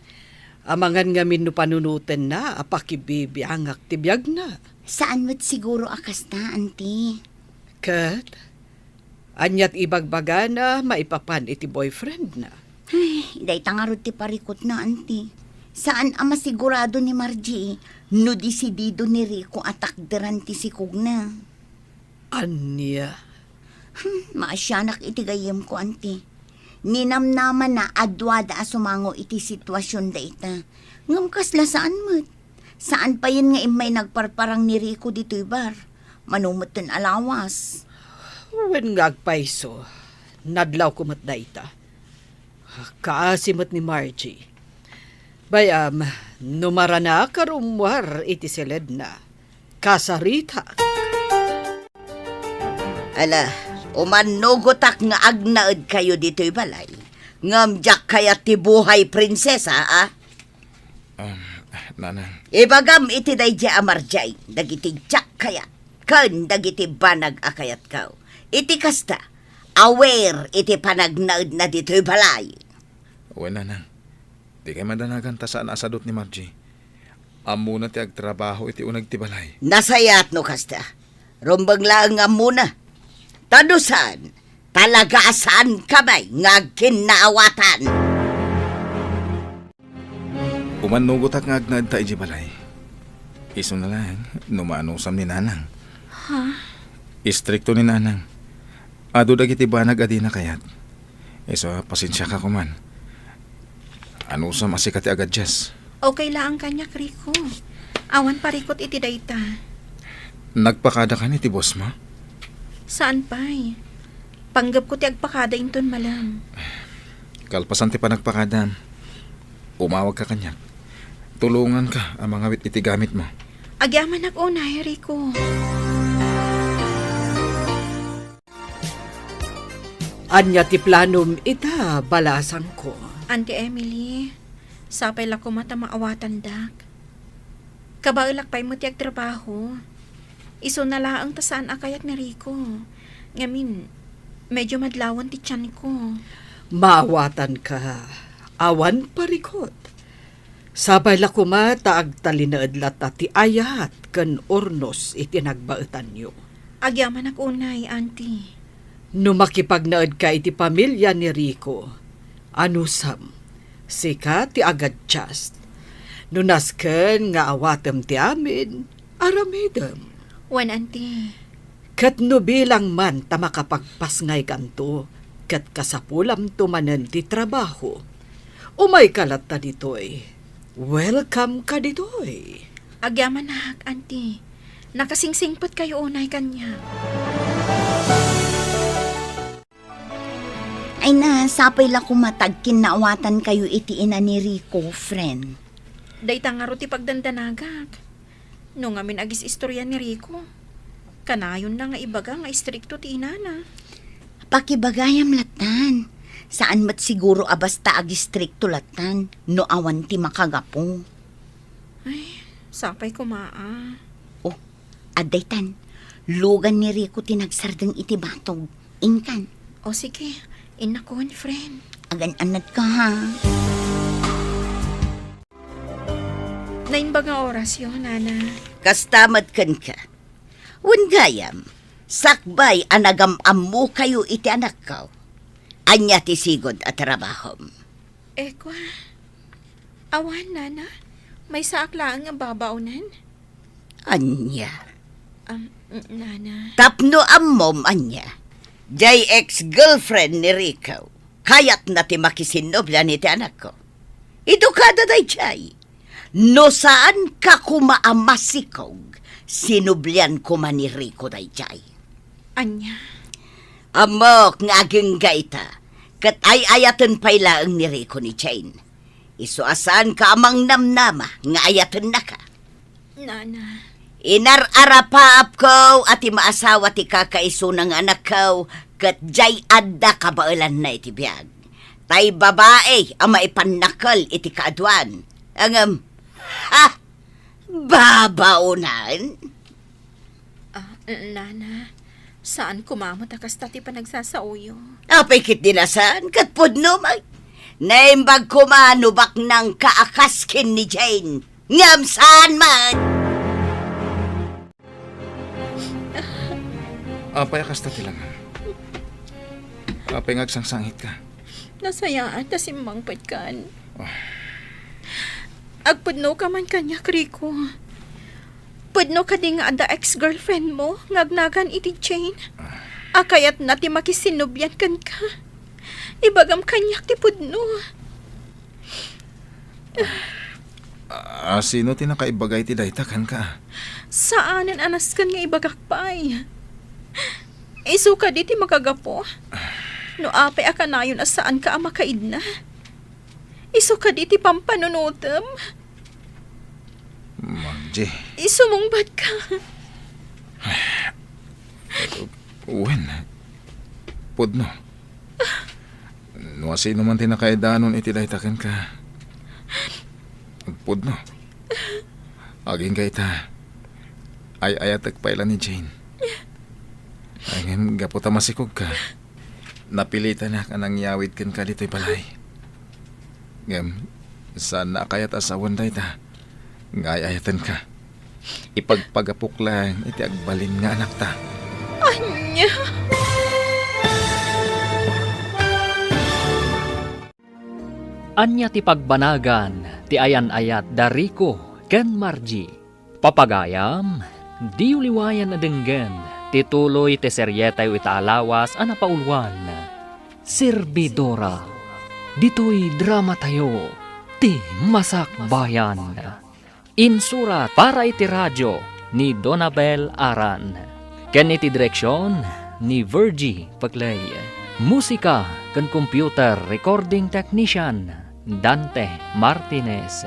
Amangan ngamin no panunotenna a pakibibiangak ti biagna. Saan met siguro a kasta, Auntie. Ket, ania ti ibagbagana maipapan iti boyfriendna? Ay, dayta ngarud ti parikutna, Auntie. Saan a masigurado ni Margie no desidido ni Rico a takderan ti sikogna. Ania? Hmm, maasianak iti gayyemko, Auntie. Ninamnamanna a duada a sumango iti situasion dayta. Ngem kasla saan met. Saan payen nga immay nagparparang ni Rico ditoy bar. Mano metten a lawas. Wen nga agpayso, nadlawko met dayta. Kaasi met ni Margie. Bay-am, no maranak a rummuar iti siledna, kasaritak. Ala, umannugotak nga agnaedkayo ditoy balay. Ngem diak kayat ti buhay prinsesa, a? Um, Nanang. Ibagam iti daydiay a Margie dagiti diak kayat ken dagiti banag a kayatko. Iti kasta, aware iti panagnaedna ditoy balay. Wen, Nanang. Dikay madanagan ta saan a sadut ni Margie. Ammona ti agtrabaho iti uneg ti balay. Nasayaat no kasta. Rumbeng laeng nga ammona. Ta no saan, talaga a saanka met nga agkinnaawatan. Umannugotak nga agnaedta idiay balay. Isuna laeng no maanusam ni Nanang. Ha? Istrikto ni Nanang. Adu dagiti banag a dina kayat. Isu a, pasensiaka koman. Anusam a sika ti agadjust. Okay laeng kaniak, Rico. Awan parikut iti dayta. Nagpakadakan iti bossmo? Saan pay. Panggepko ti agpakada inton malem. Kalpasan ti panagpakadam, umawagka kaniak. Tulonganka a mangawit iti gamitmo. Agyamanak unay, Rico. Ania ti planom ita, balasangko? Auntie Emily, sapay la koma ta maawatandak. Kabaelak pay met ti agtrabaho. Isuna laeng ta saan a kayat ni Rico. Ngamin, medyo madlawen ti tianko. Maawatanka. Awan parikut. Sapay la koma ta agtalinaed latta ti ayat ken urnos iti nagbaetanyo. Agyamanak unay, Auntie. No makipagnaedka iti pamilia ni Rico, anusam, sika ti agadjust. No nasken nga awatem ti amin, aramidem. Wen, Auntie. Ket no bilang man ta makapagpasngaykanto, ket kasapulamto manen ti trabaho, umayka latta ditoy. Welcome ka ditoy. Agyamanak, Auntie. Nakasingsingpetkayo unay kaniak. Ay na, sapay la koma ta agkinnaawatankayo iti ina ni Rico, friend. Dayta ngarud ti pagdandanagak. No ngamin agis-istorya ni Rico, kanayonna nga ibaga nga istrikto ti inana. Pakibagayam lattan. Saan met siguro a basta agistrikto lattan no awan ti makagapu. Ay, sapay koma a. Oh, adda itan. Lugan ni Rico ti nagsardeng iti batog. Inkan. O sige, innakon, friend. Agan-anadka, ha? Naimbag nga orasyo, Nana. Kasta met kenka. Wen gayam, sakbay a nagam-ammokayo iti anakko, ania ti sigud a trabahom? Ekwa, awan, Nana. Maysaak laeng nga babaonen. Ania? Am, n-, Nana. Tapno ammom ania, diay ex-girlfriend ni Rico, kayatna ti makisinnoblia iti anakko. Idu kada dayjay. No saan ka koma a masikog, sinublian koma ni Rico dayjay. Ania? Ammok nga agingga ita, ket ay-ayaten pay laeng ni Rico ni Jane. Isu a saan ka a mangnamnama nga ayatennaka. Nana. Inar-arapaapko a ti maasawa ti kakaisuna nga anakko, ket jay adda kabaelanna iti biag. Tay babai a maipannakkel iti kaaduan. Ngem, ha? Babaonan? Ah, nana, saan koma met a kasta ti panagsasaoyo. Apay ket di na saan, ket pudno met. Naimbag koma no baknangka a kas ken ni Jane. Ngem saan man! Apay a kasta ti langam? Apay nga agsangsangitka? Nasayaat ta simmangpetkan. Ah. Agpudnoka man kaniak, Rico. Pudno kadi nga adda ex-girlfriend mo nga agnagan iti Jane? Ah. A kayatna ti makisinnublian kenka. Ibagam kaniak ti pudno. Ah, sino ti nakaibaga iti dayta kenka? Saanen a nasken nga ibagak pay. Isu kadi ti makagapu. No apay a kanayon a saanka a makaidna. Isu kadi ti pampanunotem. Margie. Isumungbatka. Wen, pudno. No asino man ti nakaidanon iti dayta kenka, pudno. Agingga ita, ay-ayatek pay la ni Jane. Ay, ngem gapu ta masikogka, napilitanak a nangyawid kenka ditoy balay. Ngem, saanna a kayat a sawen dayta nga ay-ayatenka. Ipagpagapok laeng iti agbalin nga anakta. Ania? Ania ti pagbanagan ti ayan-ayat da Rico ken Margie? Papagayam, diyo liwayan a denggen ti tuloy ti serietayo ita a lawas a napauluan, Servidora. Ditoy dramatayo, ti Masakbayan. Insurat para iti radio ni Donabel Aran, ken iti direksion ni Virgie Peclay. Musika ken computer recording technician, Dante Martinez.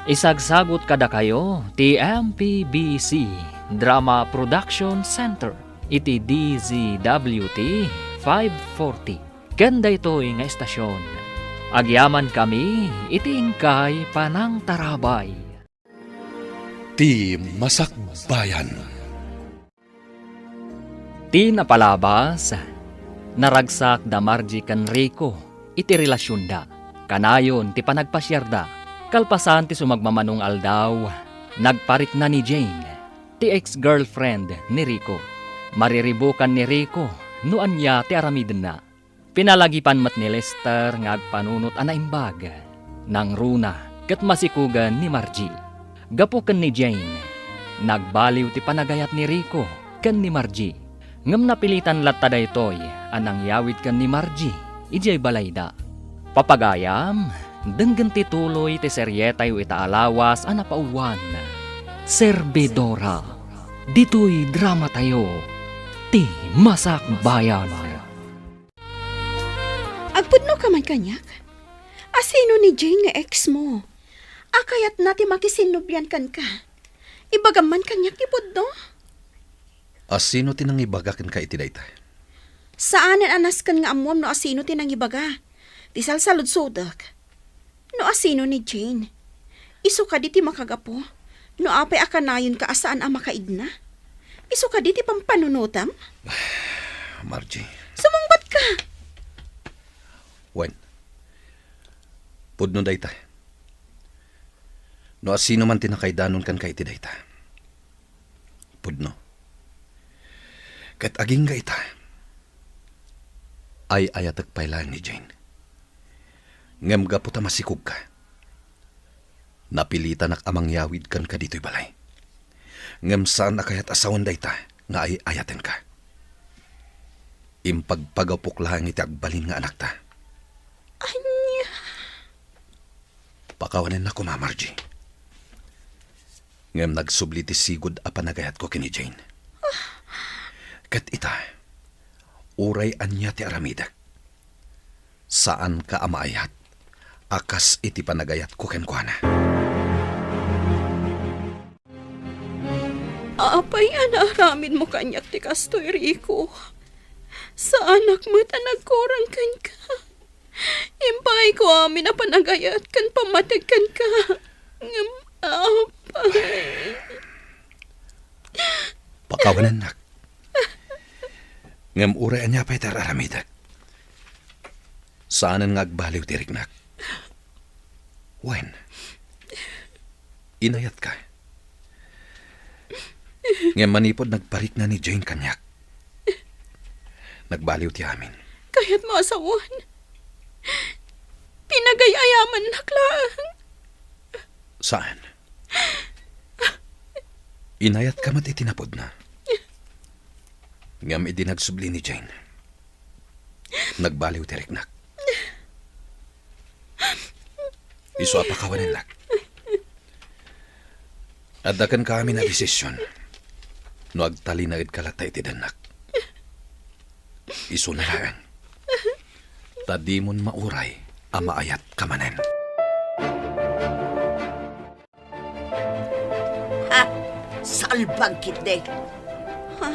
Isagsagut kadakayo ti M P B C Drama Production Center iti D Z W T five forty. Ken daytoy nga estasion, agyamankami iti inkay panangtarabay. Ti Masakbayan. Ti napalabas, naragsak da Margie ken Rico iti relasionda. Kanayon ti panagpasiarda. Kalpasan ti sumagmamano nga aldaw, nagparikna ni Jane, ti ex-girlfriend ni Rico. Mariribukan ni Rico no ania ti aramidenna. Pinalagipan met ni Lester nga agpanunot a naimbag. Nangruna ket masikugen ni Margie. Gapu ken ni Jane, nagbaliw ti panagayat ni Rico ken ni Margie. Ngem napilitan latta daytoy a nangyawid ken ni Margie idiay balayda. Papagayam, denggen ti tuloy ti serietayo ita a lawas a napauluan, Servidora. Ditoy dramatayo, ti Masakbayan. Agpudnoka man kaniak? Asino ni Jane nga ex mo? A kayatna ti makisinnublian kenka. Ibagam man kaniak ti pudno? Asino ti nangibaga kenka iti dayta? Saanen a nasken nga ammuam no asino ti nangibaga. Ti salsaludsodek, no asino ni Jane. Isu kadi ti makagapu no apay a kanayonka a saan a makaidna? Isu kadi ti pampanunotam? Margie. Sumungbatka! Wen, pudno dayta. No asino man ti nakaidanon kenka iti dayta, pudno. Ket agingga ita, ay-ayatek pay laeng ni Jane. Ngem gapu ta masikogka, napilitanak a mangyawid kenka ditoy balay. Ngem saan a kayat a sawen dayta nga ay-ayatenka. Impagpagapok laeng iti agbalin nga anakta. Ania? Kawanennak koma, Margie. Ngem nagsubli ti sigud a panagayatko ken ni Jane. Ket ita, uray ania ti aramidek, saanka a maayat a kas iti panagayatko kenkuana. Apay a naaramidmo kaniak ti kastoy, Rico? Saanak met a nagkurang kenka. Impaayko amin a panagayat ken pammateg kenka. Ngem, apay. Pakawanennak. Ngem uray ania pay ti ar-aramidek, saanen nga agbaliw ti riknak. Wen, inayatka. Ngem manipud nagparikna ni Jane kaniak, nagbaliw ti amin. Kayatmo a sawen, pinagay-ayamannak laeng. Saan? Inayatka met iti napudna. Ngem idi nagsubli ni Jane, nagbaliw ti riknak. Isu a pakawanennak. Adda kenka amin a desisyon no agtalinaedka latta iti dennak. Isuna laeng, ta dimon mauray a maayatka manen. Ha? Salbag ketdi. Ha?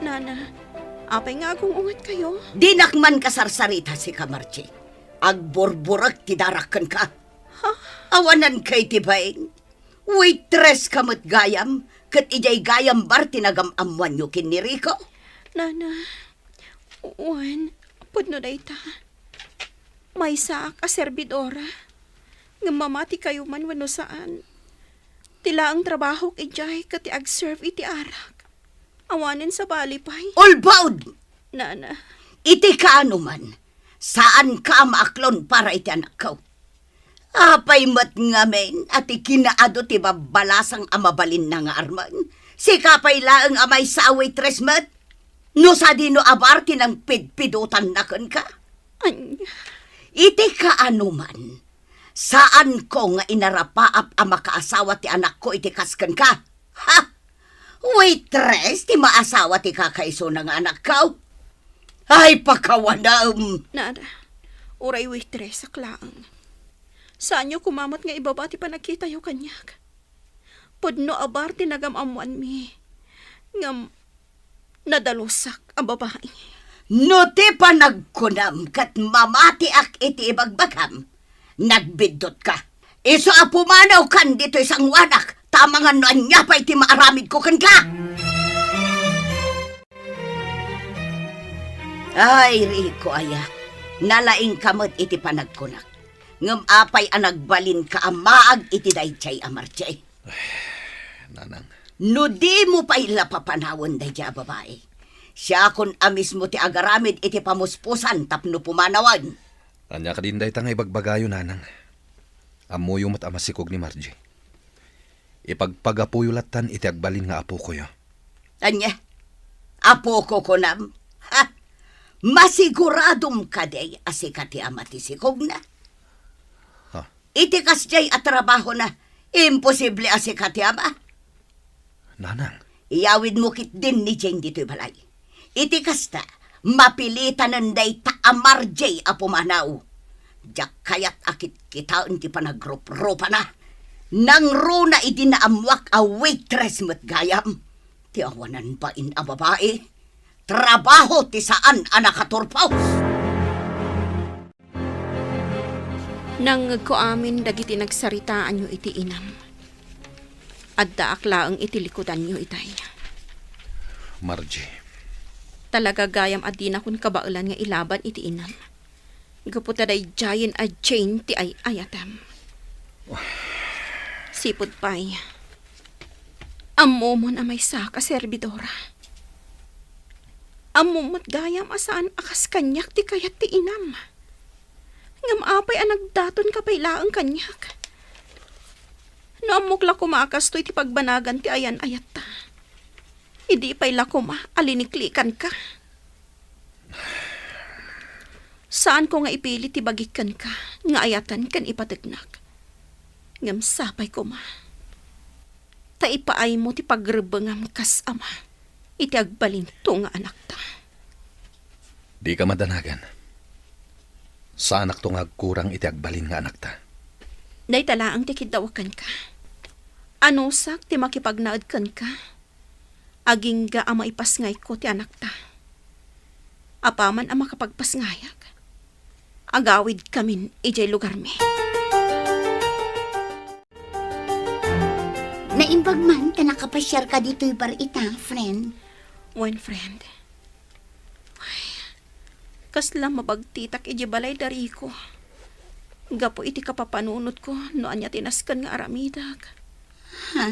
Nana, apay nga agung-ungetkayo? Dinak man kasarsarita, sika, Margie. Agburburek ti darak kenka. Ha? Awananka iti bain. Waitress ka met gayam, ket idiay gayam bar ti nagam-ammoanyo ken ni Rico? Nana, wen, pudno dayta. Maysaak a serbidora, ngem mamatikayo man wenno saan, ti laeng trabahok idiay ket ti agserve iti arak. Awanen sabali pay. Ulbod! Nana. Iti kaano man, saanka a maaklon para iti anakko. Apay met ngamin a ti kinaadu ti babbalasang a mabalinna nga armen? Sika pay laeng a maysa a waitress met? No sadino a bar ti nangpidpidotanna kenka? Ania? Iti kaano man, saanko nga inarapaap a makaasawa ti anakko iti kas kenka. Ha? Waitress ti maasawa ti kakaisuna nga anakko? Ay, pakawanem! Nada, uray waitress ak laeng. Saanyo koma met nga ibaba ti panagkitayo kaniak. Pudno a bar ti nagam-ammoanmi. Ngem, nadalusak a babai. No ti panagkunam ket mamatiak iti ibagbagam, nagbiddutka. Isu a pumanawkan ditoy sangoanak, ta amangan no ania pay ti maaramidko kenka. Ay, Rico aya, nalaingka met iti panagkunak. Ngem apay a nagbalinka a maag iti daydiay a Margie? Nanang. No dimo pay la papanawen daydiay a babai, siakon a mismo ti agaramid iti pamuspusan tapno pumanawen. Ania kadin dayta nga ibagbagayo, Nanang? Ammoyo met a masikog ni Margie. Ipagpagapuyo lattan iti agbalin nga apokoyo. Ania? Apoko kunam? Ha? Masiguradom kadi a sika ti ama ti sikogna? Ha? Iti kasdiay a trabahona, imposible a sika ti ama. Nanang. Iyawidmo ketdin ni Jane ditoy balay. Iti kasta, mapilitanen dayta a Margie a pumanaw. Diak kayat a kitkitaen ti panagruprupana. Nangruna idi naammoak a waitress met gayam. Ti awanan bain a babai, trabaho ti saan a nakaturpos. Nangngegko amin dagiti nagsaritaanyo iti inam. Addaak laeng iti likudanyo itay. Margie. Talaga gayam a dinakon kabaelan nga ilaban iti inam. Gapu ta daydiayen a Jane ti ay-ayatem. Sipud pay, ammomon a maysaak a serbidora. Ammom met gayam a saan a kas kaniak ti kayat ti inam. Ngem apay a nagdatonka pay laeng kaniak? No ammok la koma a kastoy ti pagbanagan ti ayan-ayatta, idi pay la koma a liniklikanka. Saanko nga ipili ti bagik kenka nga ayatan ken ipategnak. Ngem sapay koma ta ipaaymo ti pagrebbengam kas ama iti agbalinto nga anakta. Dika madanagan. Saanakto nga agkurang iti agbalin nga anakta. Dayta laeng ti kiddawak kenka. Anusak ti makipagnaed kenka, agingga a maipasngayko ti anakta. Apaman a makapagpasngayak, agawidkamin idiay lugarmi. Naimbag man ta nakapasiarka ditoy bar ita, friend. Wen, friend. Ay, kasla mabagtitak idiay balay da Rico. Gapu iti kapapanunotko no ania ti nasken nga aramidek. Ha?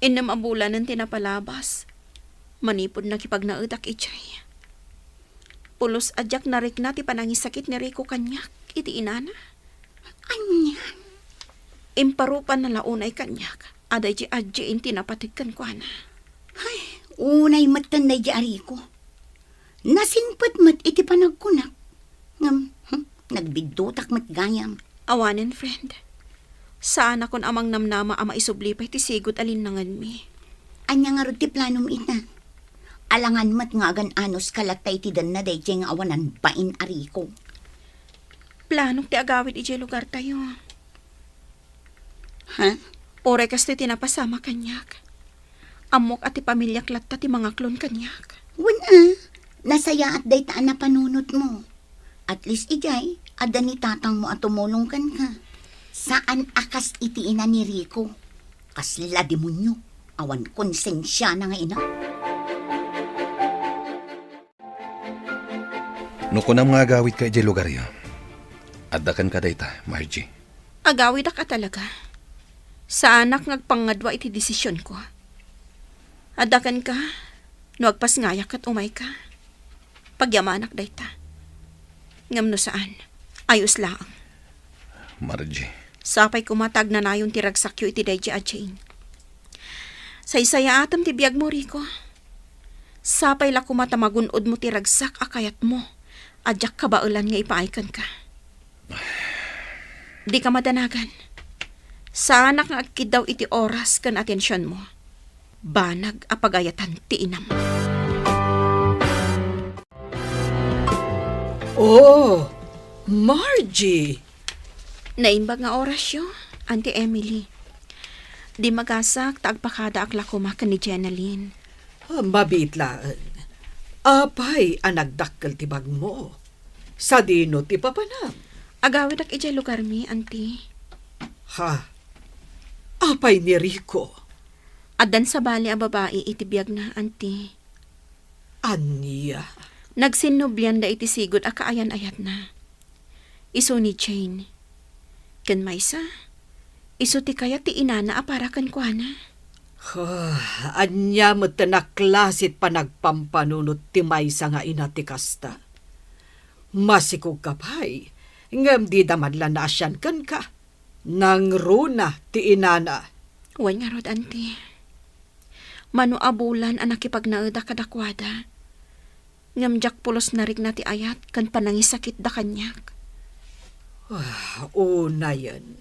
Innem a bulanen ti napalabas manipud nakipagnaedak idiay. Pulos a diak narikna ti panangisakit ni Rico kaniak iti inana. Ania? Imparupanna la unay kaniak a daydi adjin ti napateg kenkuana. Ay, unay metten daydi a Rico. Nasingpet met iti panagkunak. Ngem, hmm, nagbiddutak met gayam. Awanen, friend. Saanakon a mangnamnama a maisubli pay ti sigud a linnangenmi. Ania ngarud ti planom ita? Alangan met nga agan-anos ka latta iti denna daydiay nga awanan bain a Rico. Planok ti agawid idiay lugartayo. Ha? Uray kastoy ti napasamak kaniak. Ammok a ti pamiliak latta ti mangaklon kaniak. Wen a, nasayaat dayta a napanunotmo. At least idiay, adda ni tatangmo a tumulong kenka. Saan a kas iti ina ni Rico. Kasla demonio, awan konsensiana nga ina. No kunam nga agawidka idiay lugaryo, adda kenka dayta, Margie. Agawidak a talaga. Saanak nga agpangngadua iti desisionko. Adda kenka, no agpasngayak ket umayka. Pagyamanak dayta. Ngem no saan, ayos laeng. Margie. Sapay koma ta agnanayon ti ragsakyo iti daydi a Jane. Saysayaatem ti biagmo, Rico. Sapay la koma ta magun-odmo ti ragsak a kayatmo a diak kabaelan nga ipaay kenka. Dika madanagan. Saanak nga agkiddaw iti oras ken atensionmo. Banag a pagayatan ti inam. Oh, Margie! Naimbag nga orasyo, Auntie Emily. Di magasak ta agpakadaak la koma ken ni Jenaline. Ah, mabiit laeng. Apay a nagdakkel ti bagmo? Sadino ti papanam? Agawidak idiay lugarmi, Auntie. Ha? Apay ni Rico? Addan sabali a babai iti biagna, Auntie. Ania? Nagsinnublianda iti sigud a kaayan-ayatna. Isu ni Jane. Ken maysa, isu ti kayat ti inana a para kenkuana. Huh, ania met a klase ti panagpampanunot ti maysa nga ina ti kasta? Masikogka pay, ngem dida man la naasian kenka. Nangruna ti inana. Wen ngarud, Auntie. Mano a bulan a nakipagnaedak kadakuada. Ngem diak pulos narikna ti ayat ken panangisakitda kaniak. Ah, unayen.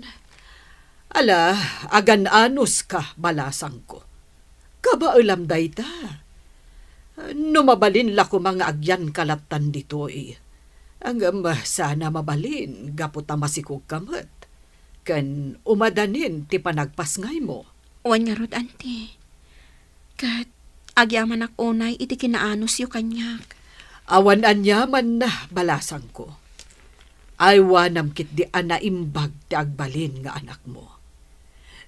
Ala, agan-anos ka, balasangko. Kabaelam dayta. No mabalin la koma nga agyanka lattan ditoy. Ngem saan a mabalin gapu ta masikogka met. Ken umadanin ti panagpasngaymo. Wen ngarud, Auntie. Ket agyamanak unay iti kinaanosyo kaniak. Awan aniaman, balasangko. Aywanam ketdi a naimbag ti agbalin nga anakmo.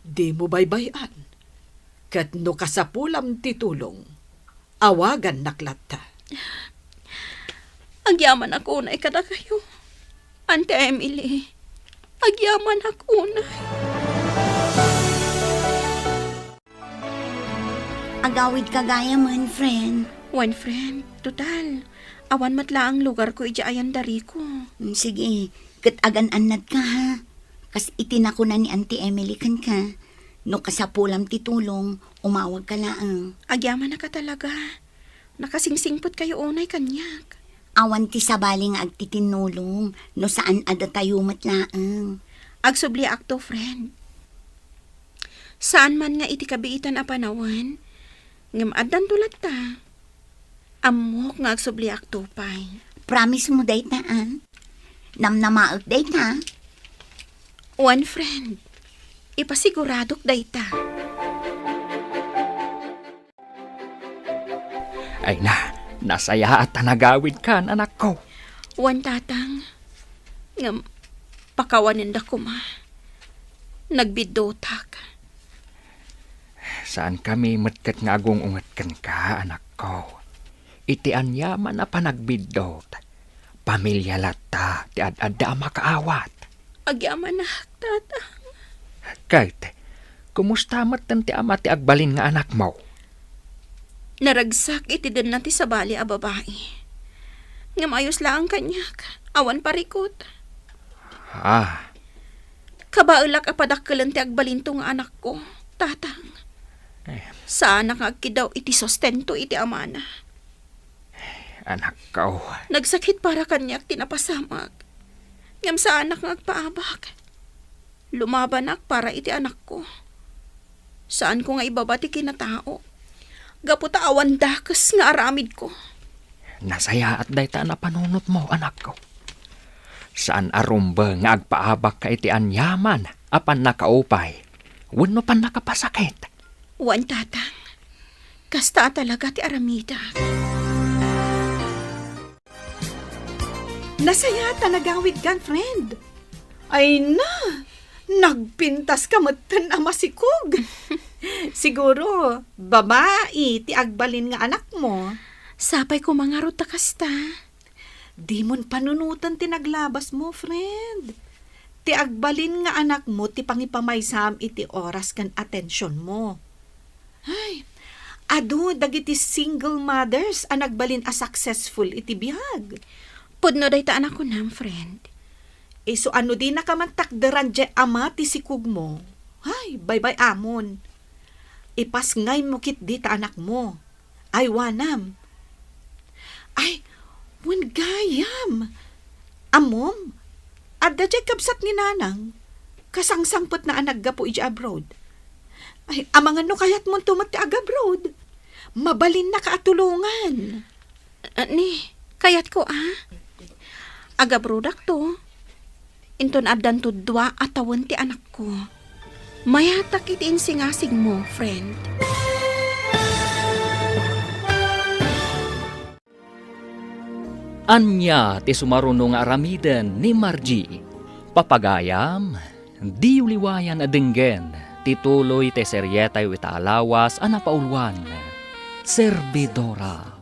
Dimo baybay-an. Ket no kasapulam ti tulong, awagannak latta. Agyamanak unay kadakayo, Auntie Emily. Agyamanak unay. Agawidka gayamen, friend. Wen, friend. Total, awan met laeng lugarko idiay ayan da Rico. Mm, sige, ket agan-annadka, ha? Kas iti nakuna ni Auntie Emily kenka, no kasapulam ti tulong, umawagka laeng. Agyamanak a talaga. Nakasingsingpetkayo unay kaniak. Awan ti sabali nga agtitinnulong no saan a datayo met laeng. Agsubliakto, friend. Saan man nga iti kabiitan a panawen, ngem addanto latta. Ammok nga agsubliakto pay. Promise mo dayta, a? Namnamaek dayta? Wen, friend. Ipasiguradok dayta. Ay na, nasayaat a nagawidkan, anakko. Wen, Tatang. Ngem, pakawanenda koma. Nagbiddotak. Saankami met ket nga agung-unget kenka, anakko. Iti aniaman a panagbiddot, pamilia latta ti ad-adda a makaawat. Agyamanak, Tatang. Ket, kumusta metten ti ama ti agbalin nga anakmo? Naragsak iti denna ti sabali a babai. Ngem ayos laeng kaniak, awan parikut. Ah. Kabaelak a padakkelen ti agbalinto nga anakko, Tatang. Eh. Saanak nga agkiddaw iti sustento iti amana. Anakko. Nagsakit para kaniak ti napasamak. Ngem saanak nga agpaabak. Lumabanak para iti anakko. Saanko nga ibaba ti kinatao. Gapu ta awan dakes nga aramidko. Nasayaat dayta a napanunotmo, anakko. Saan a rumbeng nga agpaabakka iti aniaman a pannakaupay wenno pannakapasakit. Wen, Tatang. Kasta a talaga ti aramidak. Nasayaat a nagawidkan, friend. Ay na, nagpintaska metten a masikog. Siguro, babai ti agbalin nga anakmo. Sapay koma ngarud ta kasta. Dimon panunoten ti naglabasmo, friend. Ti agbalin nga anakmo ti pangipamaysam iti oras ken atensionmo. Ay, adu dagiti single mothers a nagbalin a successful iti biag. Pudno dayta a nakunam, friend. Isu a no dinaka man takderan diay ama ti sikogmo, ay, baybay-amon. Ipasngaymo ketdi ta anakmo. Aywanam. Ay, wen gayam. Ammom, adda diay kabsat ni Nanang. Kasangsangpetna a naggapu idiay abroad. Ay, amangan no kayatmonto met ti agabroad. Mabalinnaka a tulongan. Ah, ni, kayatko, a? Agabrodakto. Inton addanto dua a tawen ti anakko. Mayatak iti insingasigmo, friend. Ania ti sumaruno nga aramiden ni Margie? Papagayam, diyo liwayan a denggen ti tuloy ti serietayo ita a lawas a napauluan, Servidora.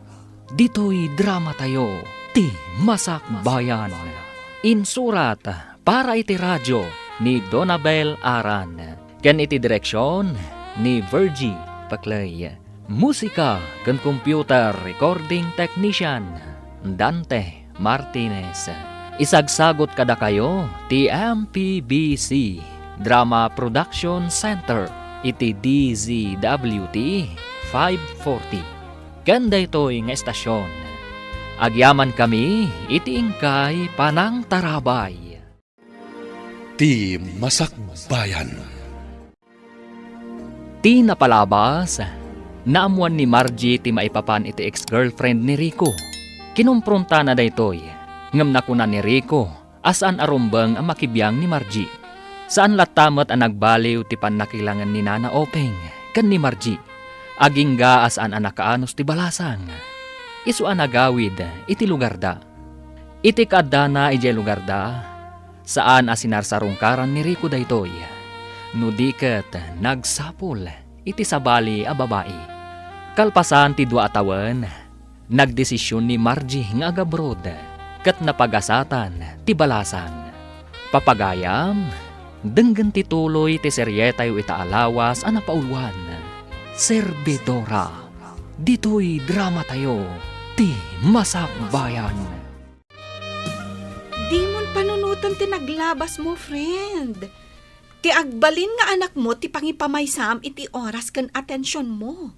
Ditoy dramatayo, Ti Masakbayan. Insurat para iti radio ni Donabel Aran, ken iti direksion ni Virgie Paclay. Musika ken computer recording technician, Dante Martinez. Isagsagut kadakayo ti M P B C Drama Production Center iti D Z W T five forty. Ken daytoy nga estasion, agyamankami iti inkay panangtarabay. Ti Masakbayan. Ti napalabas, naammoan ni Margie ti maipapan iti ex-girlfriend ni Rico. Kinumpruntana daytoy, ngem nakuna ni Rico a saan a rumbeng a makibiang ni Margie. Saan latta met a nagbaliw ti pannakilangen ni Nana Openg ken ni Margie. Agingga a saan a nakaanus ti balasang. Isu a nagawid iti lugarda. Iti kaaddana idiay lugarda, saan a sinarsarungkaran ni Rico daytoy, no di ket nagsapul iti sabali a babai. Kalpasan ti dua a tawen, nagdesision ni Margie nga agabroad ket napagasatan ti balasang. Papagayam, denggen ti tuloy ti serietayo ita a lawas a napauluan, Servidora. Ditoy dramatayo, Ti Masakbayan. Dimon panunoten ti naglabasmo, friend. Ti agbalin nga anakmo ti pangipamaysam iti oras ken atensionmo.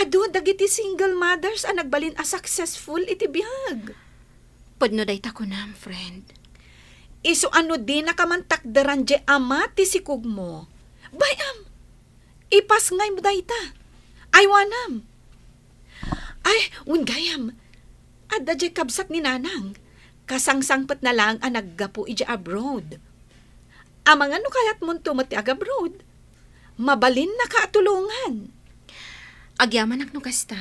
Adu dagiti single mothers a nagbalin a successful iti biag. Pudno dayta kunam, friend. Isu a no dinaka man takderan diay ama ti sikogmo, bay-am, ipasngaymo dayta. Aywanam. Ay, wen gayam. Adda diay kabsat ni Nanang. Kasangsangpetna laeng a naggapu idiay abroad. Amangan no kayatmonto met ti agabroad. Mabalinnaka a tulongan. Agyamanak no kasta.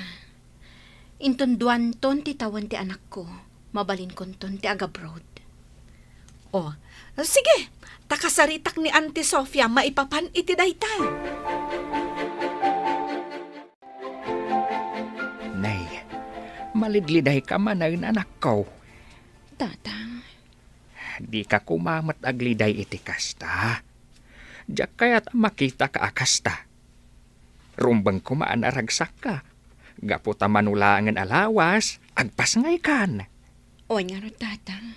Inton duanton ti tawen ti anakko, mabalinkonton ti agabroad. Oh, sige, ta kasaritak ni Auntie Sofia maipapan iti dayta. Nay, malidlidayka manen, anakko. Tatang. Dika koma met agliday iti kasta. Diak kayat a makitaka a kasta. Rumbeng koma a naragsakka. Gapu ta mano laengen a lawas, agpasngaykan. Wen ngarud, Tatang.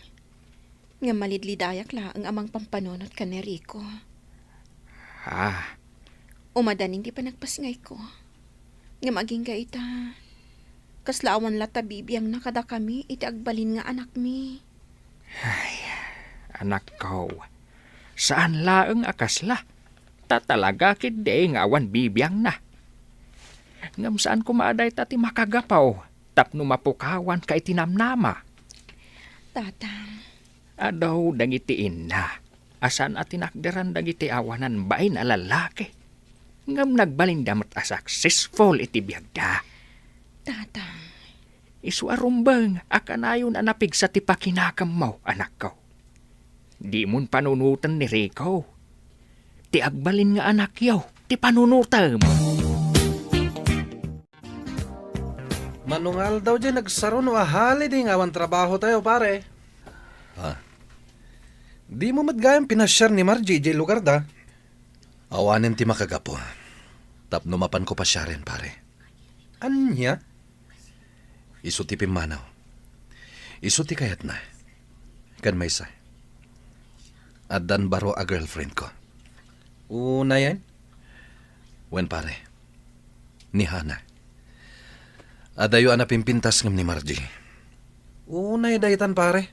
Ngem malidlidayak laeng a mangpampanunot ken ni Rico. Ah. Umadanin ti panagpasngayko. Ngem agingga ita, kasla awan latta bibiangna kadakami iti agbalin nga anakmi. Ay, anakko, saan laeng a kasla. Ta talaga ketdi nga awan bibiangna. Ngem saan koma a dayta ti makagapu tapno mapukawanka iti namnama. Tatang. Adu dagiti inna a saan a tinakderan dagiti awanan bain a lallaki. Ngem nagbalinda met a successful iti biagda. Tatang. Isu a rumbeng a kanayon a napigsa ti pakinakemmo, anakko. Dimon panunoten ni Rico. Ti agbalin nga anakyo, ti panunotem. Mano nga aldaw diay nagsaro no a holiday nga awan trabahotayo, pare? Ah. Dimo met gayam pinasiar ni Margie idiay lugarda? Awanen ti makagapu tapno mapanko pasiaren, pare. Ania? Isu ti pimmanaw. Isu ti kayatna. Ken maysa, addan baro a girlfriendko. Unayen? Wen, pare. Ni Hana. Adayo a napimpintas ngem ni Margie. Unay daytan, pare.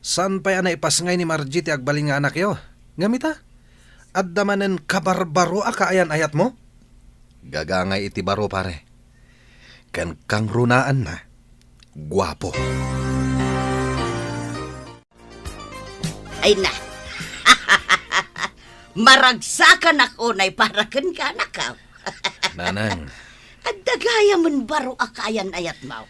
Saan pay a naipasngay ni Margie ti agbalin nga anakyo? Ngem ita, adda manen kabarbaro a kaayan-ayatmo? Gagangay iti baro, pare. Ken kangrunaanna, guapo. Ay na. Maragsakanak unay para kenka, anakko. Nanang. Adda gayamen baro a kaayan-ayatmo.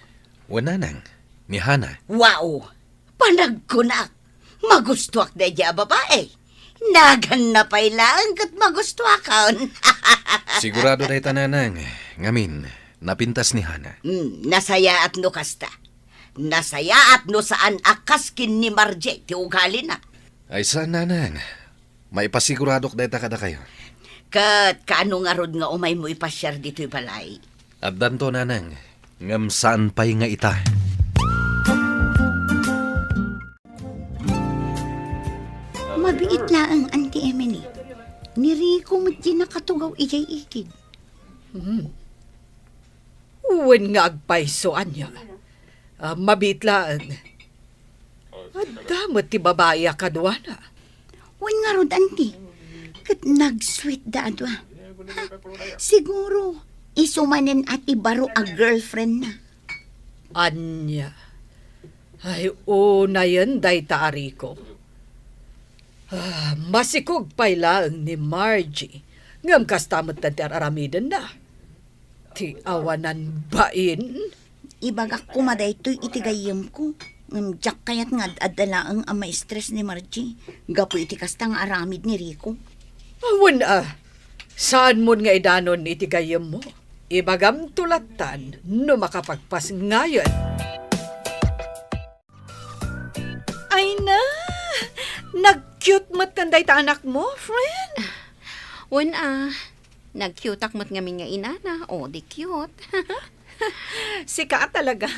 Wen, Nanang, ni Hana. Wow! Panagkunak, magustuak daydiay a babai. Naganna pay laeng ket magustuakon. Sigurado dayta, Nanang. Ngamin, napintas ni Hana. Hmm, nasayaat no kasta. Nasayaat no saan a kas ken ni Margie ti ugalina. Ay, saan, Nanang. Maipasiguradok dayta kadakayo. Ket kaano ngarud nga umaymo ipasiar ditoy balay? Addanto, Nanang, ngem saan pay nga ita. Mabiit laeng, Auntie Emily. Ni Rico met ti nakatugaw idiay igid. Hmm. Wen nga agpayso, ania? Ah, mabiit laeng. Adda met ti babai a kaduana. Wen ngarud, Auntie. Ket nagsweet da a dua. Ha? Siguro, isu manen a ti baro a girlfriendna. Ania? Ay, unayen dayta a Rico. Ah, masikog pay laeng ni Margie. Ngem kasta met ti ar-aramidenna. Ti awanan bain? Ibagak koma daytoy iti gayyemko, ngem diak kayat nga ad-adda laeng a maistres ni Margie gapu iti kasta nga aramid ni Rico. Awan a, saanmon nga idanon iti gayyemmo. Ibagamto lattan no makapagpasngayen. Ay na! Nag-cute met ken dayta anakmo, friend? Wen a, nag-cuteak met ngamin nga inana, o di cute. Sika a talaga.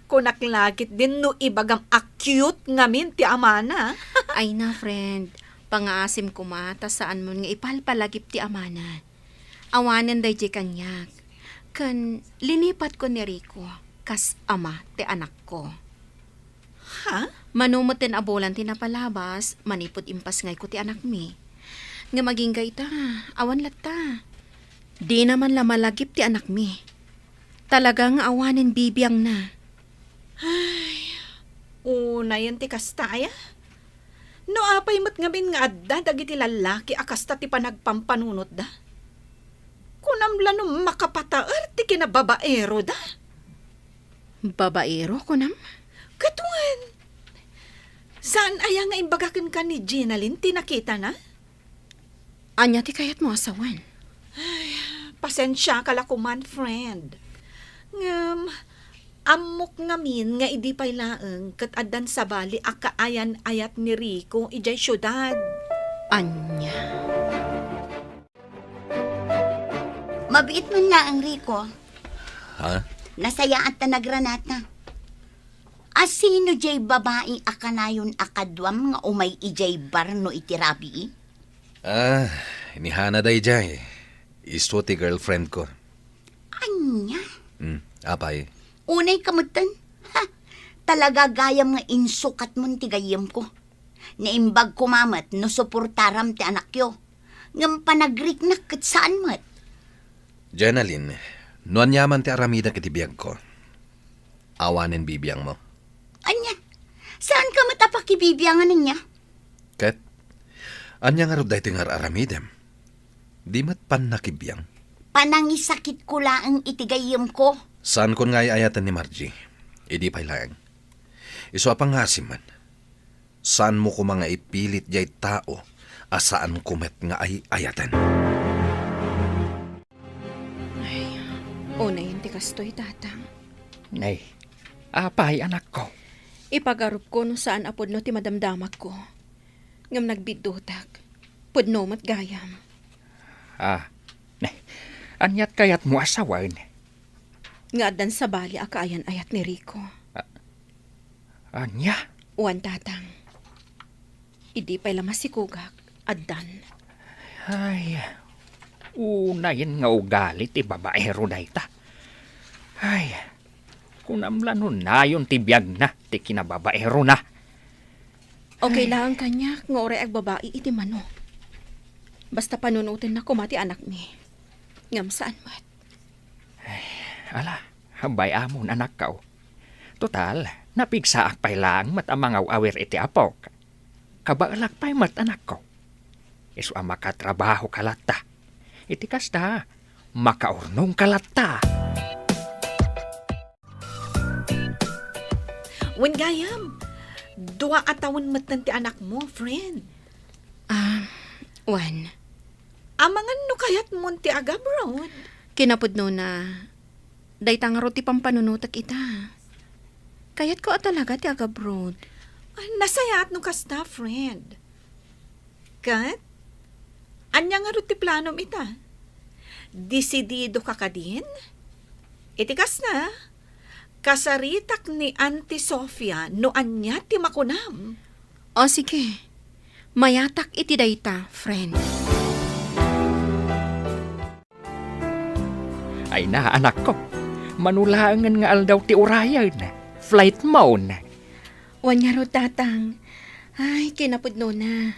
Kunak la ketdin no ibagam a cute ngamin ti amana. Ay na, friend. Pangaasim koma ta saanmon nga ipalpalagip ti amana. Awanen daydiay kaniak. Ken linipatkon ni Rico kas ama ti anakko. Ha? Mano met ti abulan ti napalabas manipud impasngayko ti anakmi. Ngem agingga ita, awan latta. Dina man la malagip ti anakmi. Talaga nga awanen bibiangna. Ay, unayen ti kasta aya? No apay met ngamin nga adda dagiti lallaki a kasta ti panagpampanunotda? Kunam la no makapataer ti kinababaeroda? Babaero, kunam? Ket wen, saan aya nga imbaga kenka ni Jenalyn ti nakitana? Ania ti kayatmo a sawen? Ay, pasensiaka la koman, friend. Ngem, ammok ngamin nga idi pay laeng ket addan sabali a kaayan-ayat ni Rico idiay siudad. Ania? Mabiit man laeng, Rico. Ha? Nasayaat ta nagranata. A sino diay babai a kanayon a kaduam nga umay idiay bar no iti rabii? Ah, ni Hana daydiay. Isu ti girlfriend ko. Ania? Hmm, apay? Unay ka metten? Ha! Talaga gayam nga insukatmon ti gayyemko. Naimbag koma met no suportaram ti anakyo. Ngem panagriknak ket saan met. Jenalyn, no ania man ti aramidek iti biagko, awanen bibiangmo. Ania? Saanka met a pakibibiangan ania? Ket, ania ngarud daytoy nga ar-aramidem? Di met pannakibiang? Panangisakitko laeng iti gayyemko. Saankon nga ay-ayaten ni Margie. Idi pay laeng. Isu a pangngaasim man. Saanmo koma nga ipilit diay tao a saanko met nga ay-ayaten. Ay, unayen ti kastoy, Tatang. Nay, apay, anakko? Ipagarupko no saan a pudno ti madamdamakko. Ngem nagbiddutak. Pudno met gayam. Ah, nay, aniat kayatmo a sawen? Nga addan sabali a kaayan-ayat ni Rico. Ah, ania? Wen, Tatang. Idi pay la masikogak, addan. Ay, unayen nga ugali ti babaero dayta. Ay, kunam la no nayon ti biagna ti kinababaerona. Okay laeng kaniak nga uray agbabai iti mano. Basta panunotenna koma ti anakmi. Ngem saan met. Ay, ala, bay-amon, anakko. Total, napigsaak pay laeng met a mangaw-awir iti apok. Kabaelak pay met, anakko. Isu a makatrabahoka latta. Iti kasta, makaurnongka latta. Wen gayam, dua a tawen metten ti anakmo, friend. Ah, wen. Amangan no kayatmon ti agabroad? Kinapudnona, dayta ngarud ti pampanunotek ita. Kayatko a talaga ti agabroad. Ah, nasayaat no kasta, friend. Ket, ania ngarud ti planom ita? Desididoka kadin? Iti kasta, kasaritak ni Auntie Sofia no ania ti makunam. O, sige. Mayatak iti dayta, friend. Ay na, anakko. Mano laengen nga aldaw ti urayen. Flight mo. Wen ngarud, Tatang. Ay, kinapudnona.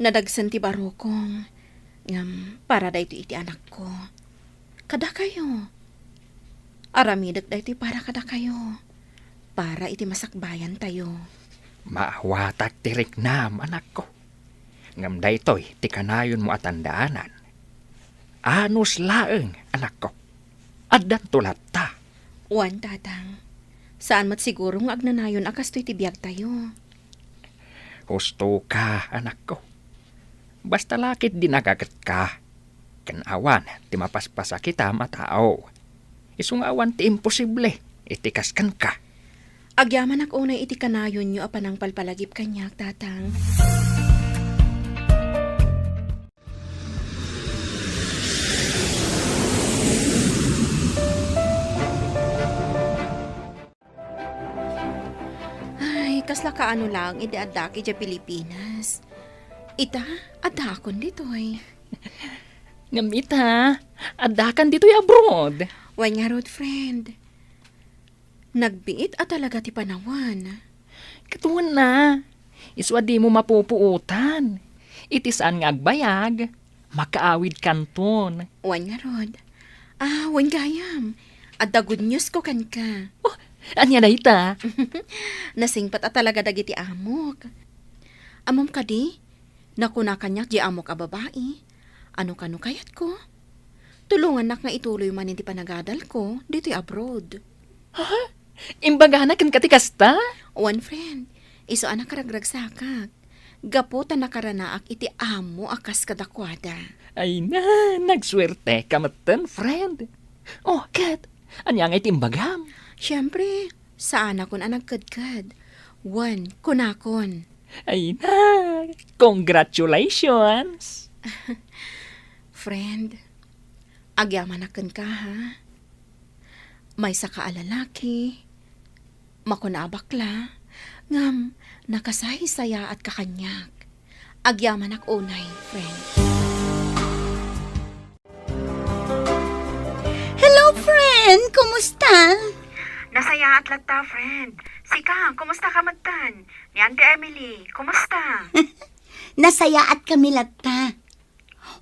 Nadagsen ti barukong. Ngem para daytoy iti anakko. Kadakayo. Aramidek daytoy para kadakayo. Para iti masakbayantayo. Maawatak ti riknam, anakko. Ngem daytoy ti kanayonmo a tandaanan. Anus laeng, anakko. Addanto latta. Wen, Tatang. Saan met siguro nga agnanayon a kastoy ti biagtayo. Husto ka, anakko. Basta la ketdi nagagetka. Ken awan ti mapaspasakitam a tao. Isu nga awan ti imposible iti kas kenka. Agyamanak unay iti kanayonyo a panangpalpalagip kaniak, Tatang. Ay, kasla kaano laeng idi addaak idiay Pilipinas. Ita, addaakon ditoy. Ngem ita, addakan ditoy abroad. Wen ngarud, friend. Nagbiit a talaga ti panawen. Ket wen a, isu a dimo mapupuotan. Iti saan nga agbayag, makaawidkanton. Wen ngarud. Ah, wen gayam. Adda good news ko kenka. Oh, ania dayta? Nasingpet a talaga dagiti amok. Ammom kadi, nakuna kaniak diay amok a babai, "Ano kano kayatko? Tulongannak nga ituloy manen ti panagadalko ditoy abroad." Ha? Imbagana kenka ti kasta? Wen, friend. Isu a nakaragragsakak. Gapu ta nakaranaak iti amo a kas kadakuada. Ay na, nagsuerteka metten, friend. Oh, ket, ania ngay ti imbagam? Siempre, saanakon a nagkedked. Wen, kunakon. Ay na, congratulations! Friend, agyamanak kenka, ha? Maysaka a lalaki, makuna a bakla, ngem nakasaysayaatka kaniak. Agyamanak unay, friend. Hello, friend! Kumusta? Nasayaat latta, friend. Sika, kumusta ka metten? Ni Auntie Emily, kumusta? Nasayaatkami latta.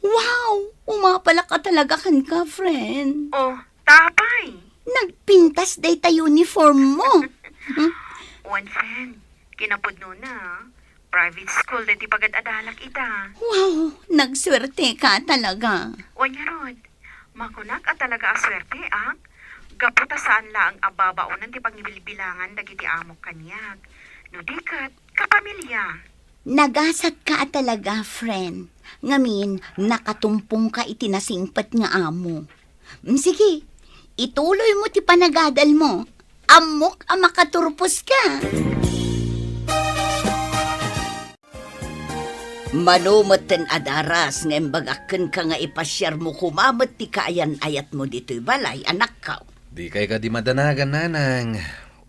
Wow! Umapalak a talaga kenka, friend. Oh, ta apay? Nagpintas dayta uniform mo. Wen, friend. Kinapudnona, private school daytoy pagad-adalak ita. Wow! Nagsuerteka talaga. Wen ngarud, makunak a talaga a suerteak, gapu ta saan laeng a babaonen ti pangibilbilangan dagiti amok kaniak. No di ket, kapamilya. Nagasatka a talaga, friend. Ngamin, nakatumpongka iti nasingpet nga amo. Mm, sige, ituloy mo ti panagadal mo. Ammok a makaturpos ka. Mano metten a daras nga imbagak kenka nga ipasiar mo koma met ti kaayan-ayat mo ditoy balay, anakko. Dikay kadi madanagan, nanang.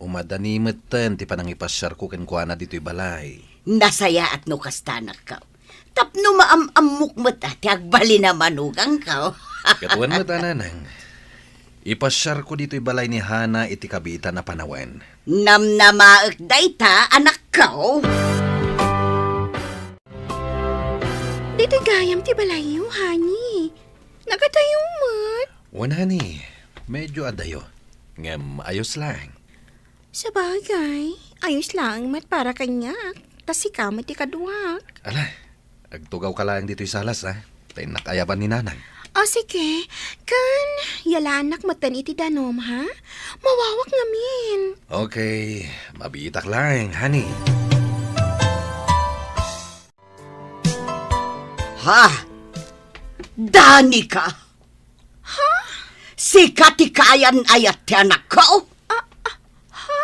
Umadani metten ti panangipasiarko kenkuana ditoy balay. Nasayaat no kasta, anakko. Tapno maam-ammok met a ti agbalin a manugangko. Ket wen met a, nanang. Ipasiarko ditoy balay ni Hana iti kabiitan a panawen. Namnamaek dayta, anakko. Ditoy gayam ti balayyo, honey. Nagadayo met. Wen, honey, medyo adayo. Ngem ayos laeng. Sabagay, ayos laeng met para kaniak, ta sika met ti kaduak. Ala, agtugawka laeng ditoy salas, a. Ta innak ayaban ni nanang. O, sige. Ken, yalaannak metten iti danum, ha? Mawawak ngamin. Okay, mabiitak laeng, honey. Ha? Danica? Ha? Sika ti kaayan-ayat ti anakko? Ah, ah, ha?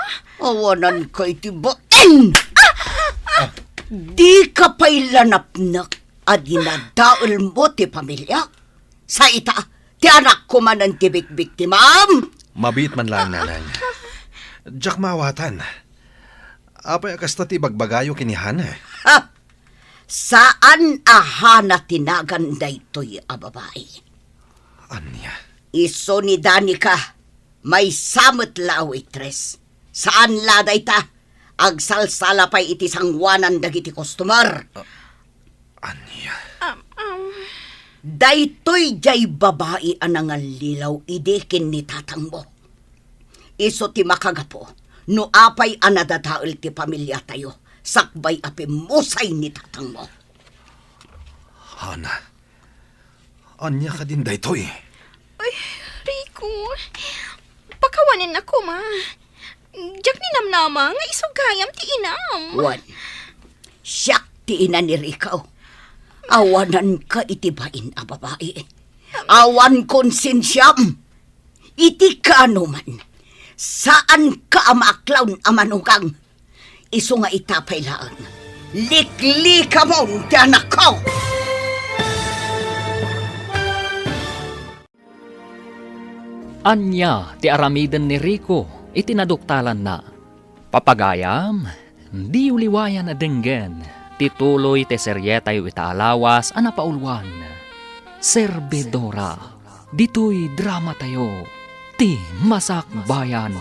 Awananka iti bain! Ah, ah, ah. Dika pay la napnek a dinadaelmo ti pamiliak? Sa ita, ti anakko manen ti bikbiktimam? Mabiit man laeng, nanang. Diak maawatan. Apay a kasta ti ibagbagayo ken ni Hana? Ha? Saan a Hana ti nagan daytoy a babai. Ania? Isu ni Danica, maysa met la a waitress. Saan la dayta, agsalsala pay iti sangoanan dagiti customer. Ah, ania? Um, um. Daytoy diay babai a nangallilaw idi ken ni tatangmo. Isu ti makagapu no apay a nadadael ti pamiliatayo sakbay a pimmusay ni tatangmo. Hana, ania kadin daytoy? Ay, Rico, pakawanennak koma. Diak ninamnama nga isu gayam ti inam. Wen, siak ti ina ni Rico. Awananka iti bain a babai. Awan konsensiam. Iti kaanoman, saanka a maaklaw a manugang. Isu nga ita pay laeng, liklikamon ti anakko! Ania ti aramiden ni Rico iti naduktalanna? Papagayam, diyo liwayan a denggen ti tuloy ti serietayo ita a lawas a napauluan, Servidora. Ditoy dramatayo, ti Masakbayan.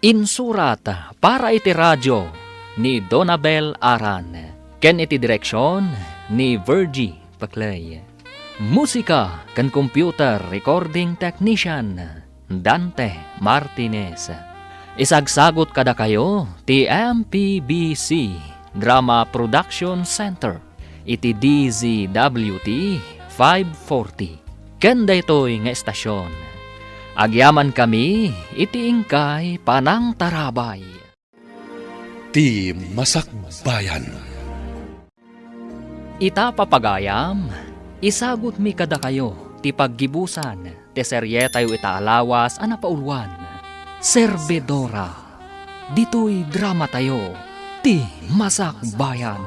Insurat para iti radio, ni Donabel Aran, ken iti direksion ni Virgie Paclay. Musika ken computer recording technician, Dante Martinez. Isagsagut kadakayo ti M P B C Drama Production Center iti D Z W T five forty. Ken daytoy nga estasion, agyamankami iti inkay panangtarabay. Ti Masakbayan. Ita, papagayam, isagutmi kadakayo ti paggibusan ti serietayo ita a lawas a napauluan, Servidora. Ditoy dramatayo, Ti Masakbayan.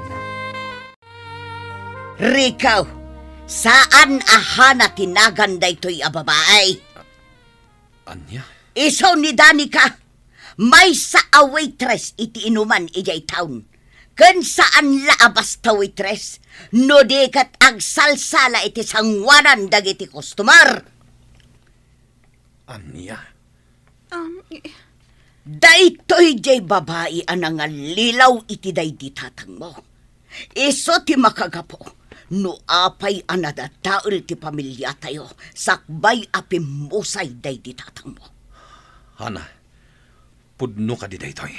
Rico, saan a Hana ti nagan daytoy a babai. Ania? Isu ni Danica, maysa a waitress iti inuman idiay town. Ken saan la a basta waitress, no di ket agsalsala iti sangoanan dagiti customer. Ania? Um, i- Daytoy diay babai a nangallilaw iti daydi tatangmo. Isu ti makagapu no apay a nadadael ti pamiliatayo sakbay a pimmusay daydi tatangmo. Hana, pudno kadi daytoy?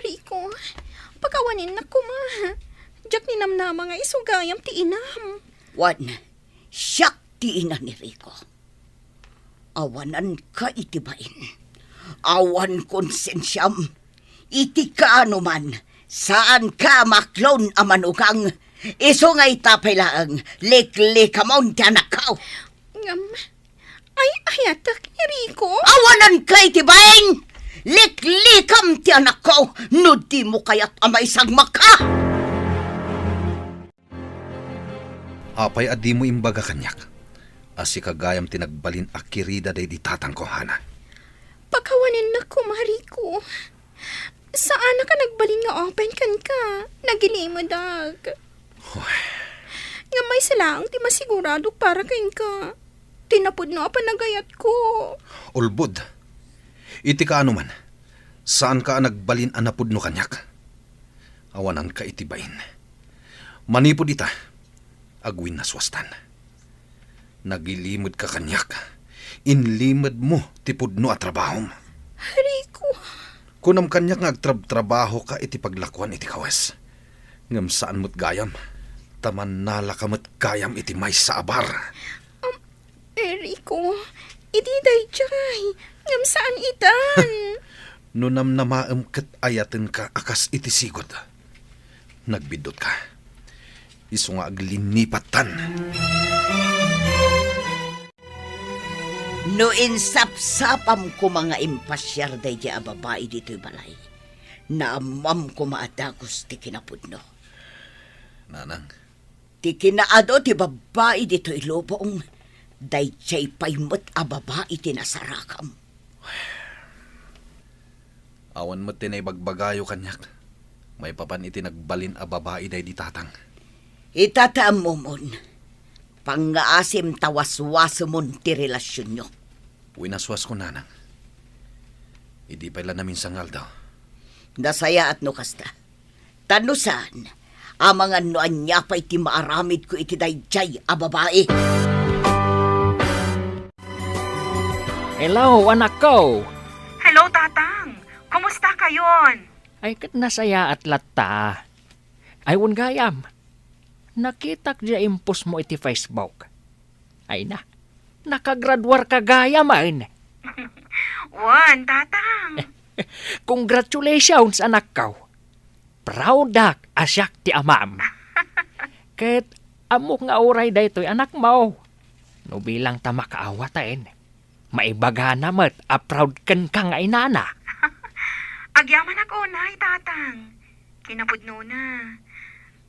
Rico, pakawaninnak koma. Diak ninamnama nga isu gayam ti inam. Wen, siak ti ina ni Rico. Awananka iti bain. Awan konsensiam. Iti kaano man, saanka a maklon a manugang. Isu nga ita pay laeng, liklikamon ti anakko. Ngem, ay-ayatek ni Rico. Awananka iti bain! Liklikam ti anakko no dimo kayat a maisagmakka! Apay a dimo imbaga kaniak a sika gayam ti nagbalin a kirida daydi tatangko, Hana? Pakawaninnak koma, Rico. Saanak a nagbalin nga open kenka. Nagilimedak. Hoy. Ngem maysa laeng ti masiguradok para kenka. Ti napudno a panagayatko. Ulbod. Iti kaano man, saanka a nagbalin a napudno kaniak. Awananka iti bain. Manipud ita, agwinnaswastan. Nagilimedka kaniak. Inlimedmo ti pudno a trabahom. Rico. Kunam kaniak nga agtrabtrabahoka iti paglakuan iti kawes. Ngem saan met gayam, ta mannalaka met gayam iti maysa a bar. Am, Rico, idi daydiay, ngem saan itan. No namnamaem ket ayatenka a kas iti sigud. Nagbiddutka. Isu nga aglinnipattan. No insapsapam koma nga impasiar daydiay a babai ditoy balay, naammam koma a dagus ti kinapudno. Nanang. Ti kinaadu ti babbai ditoy lubong, daydiay pay met a babai ti nasarakam. Awan met ti naibagbagayo kaniak maipapan iti nagbalin a babai daydi tatang. Ita ti ammomon, pangngaasim ta waswasemon ti relasionyo. Winaswasko, Nanang. Idi pay la naminsan nga aldaw. Nasayaat no kasta. Ta no saan, amangan no ania pay ti maaramidko iti daydiay a babai. Hello, anakko! Hello, Tatang! Kumusta kayon? Ay, ket nasayaat latta. Ay, wen gayam, nakitak diay impostmo iti Facebook. Ay na, nakagraduarka gayam, ay. Wen, Tatang. Congratulations, anakko. Proudak a siak ti amam. Ket ammok nga uray daytoy anakmo. No bilang ta makaawat, ay, maibagana met a proud kenka nga inana. Agyamanak unay, Tatang. Kinapudnona,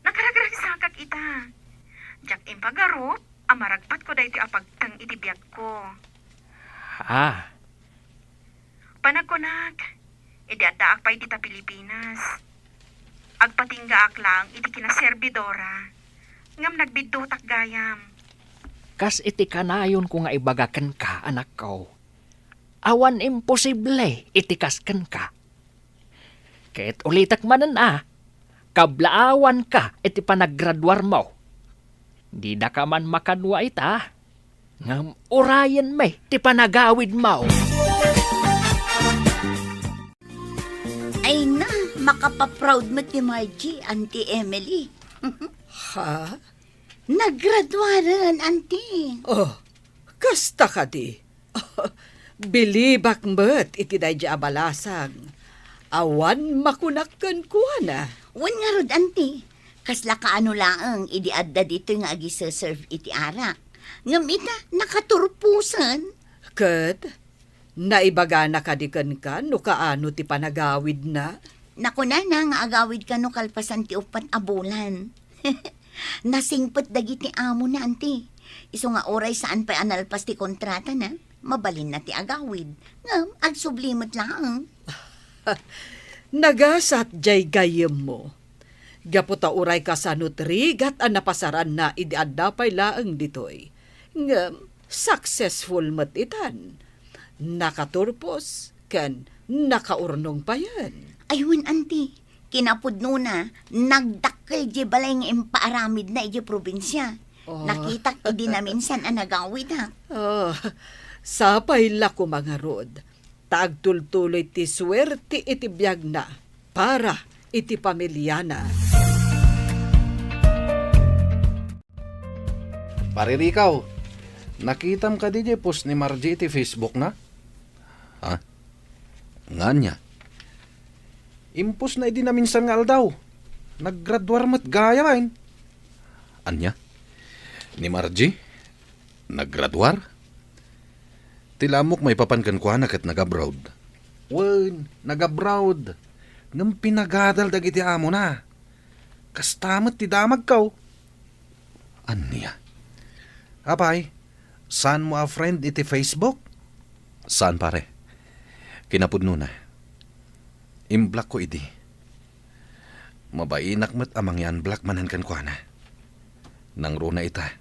nakaragragsakak ita. Diak impagarup a maragpatko daytoy a pagteng iti biagko. Ha? Panagkunak, idi addaak pay dita Pilipinas, agpatinggaak laeng iti kinaservidora, ngem nagbiddutak gayam. Kas iti kanayonko nga ibaga kenka, anakko, awan imposible iti kas kenka. Ket ulitek manen a, kablaawanka iti panagraduarmo. Didaka man makadua ita, ngem urayenmi ti panagawidmo. Ay na, makapaproud met ni Margie, Auntie Emily. Ha? Naggraduaren, Auntie. Oh, kasta kadi? Bilibak met iti daydi a balasang. Awan makunak kenkuana. Wen ngarud, Auntie, kasla kaano laeng idi adda ditoy nga agiseserve iti arak. Ngem ita, nakaturposen. Ket, naibagana kadi kenka no kaano ti panagawidna? Nakunana nga agawid kano kalpasan ti uppat a bulan. Nasingpet dagiti amona, Auntie. Isu nga uray saan pay a nalpas ti kontratana, mabalinna ti agawid. Ngem, agsubli met laeng. Nagasat jay gayyemmo. Gapu ta uray kasano ti rigat a napasaranna idi adda pay laeng ditoy. Ngem, successful met itan. Nakaturpos ken nakaurnong payen. Ay wen, Auntie, kinapudnona, nagdakkel diay balay nga impaaramidna idiay probinsia. Oh. Nakitak idi naminsan a nagawid, ha? Oh, sapay la koma ngarud, ta agtultuloy ti suerte iti biagna para iti pamiliana. Pare Rico, nakitam kadi diay post ni Margie iti Facebook na? Ha? Nga ania? Impostna idi naminsan nga aldaw. Naggraduar met gayamen. Ania? Ni Margie? Naggraduar? Ti lamok maipapan kenkuana ket nag-abroad. Wen, nag-abroad. Ngem pinagadal dagiti amona. Kasta met ti damagko. Ania? Apay, saanmo a friend iti Facebook? Saan, pare. Kinapudnona, imblockko idi. Mabainak met a mangi-unblock manen kenkuana. Nangruna ita,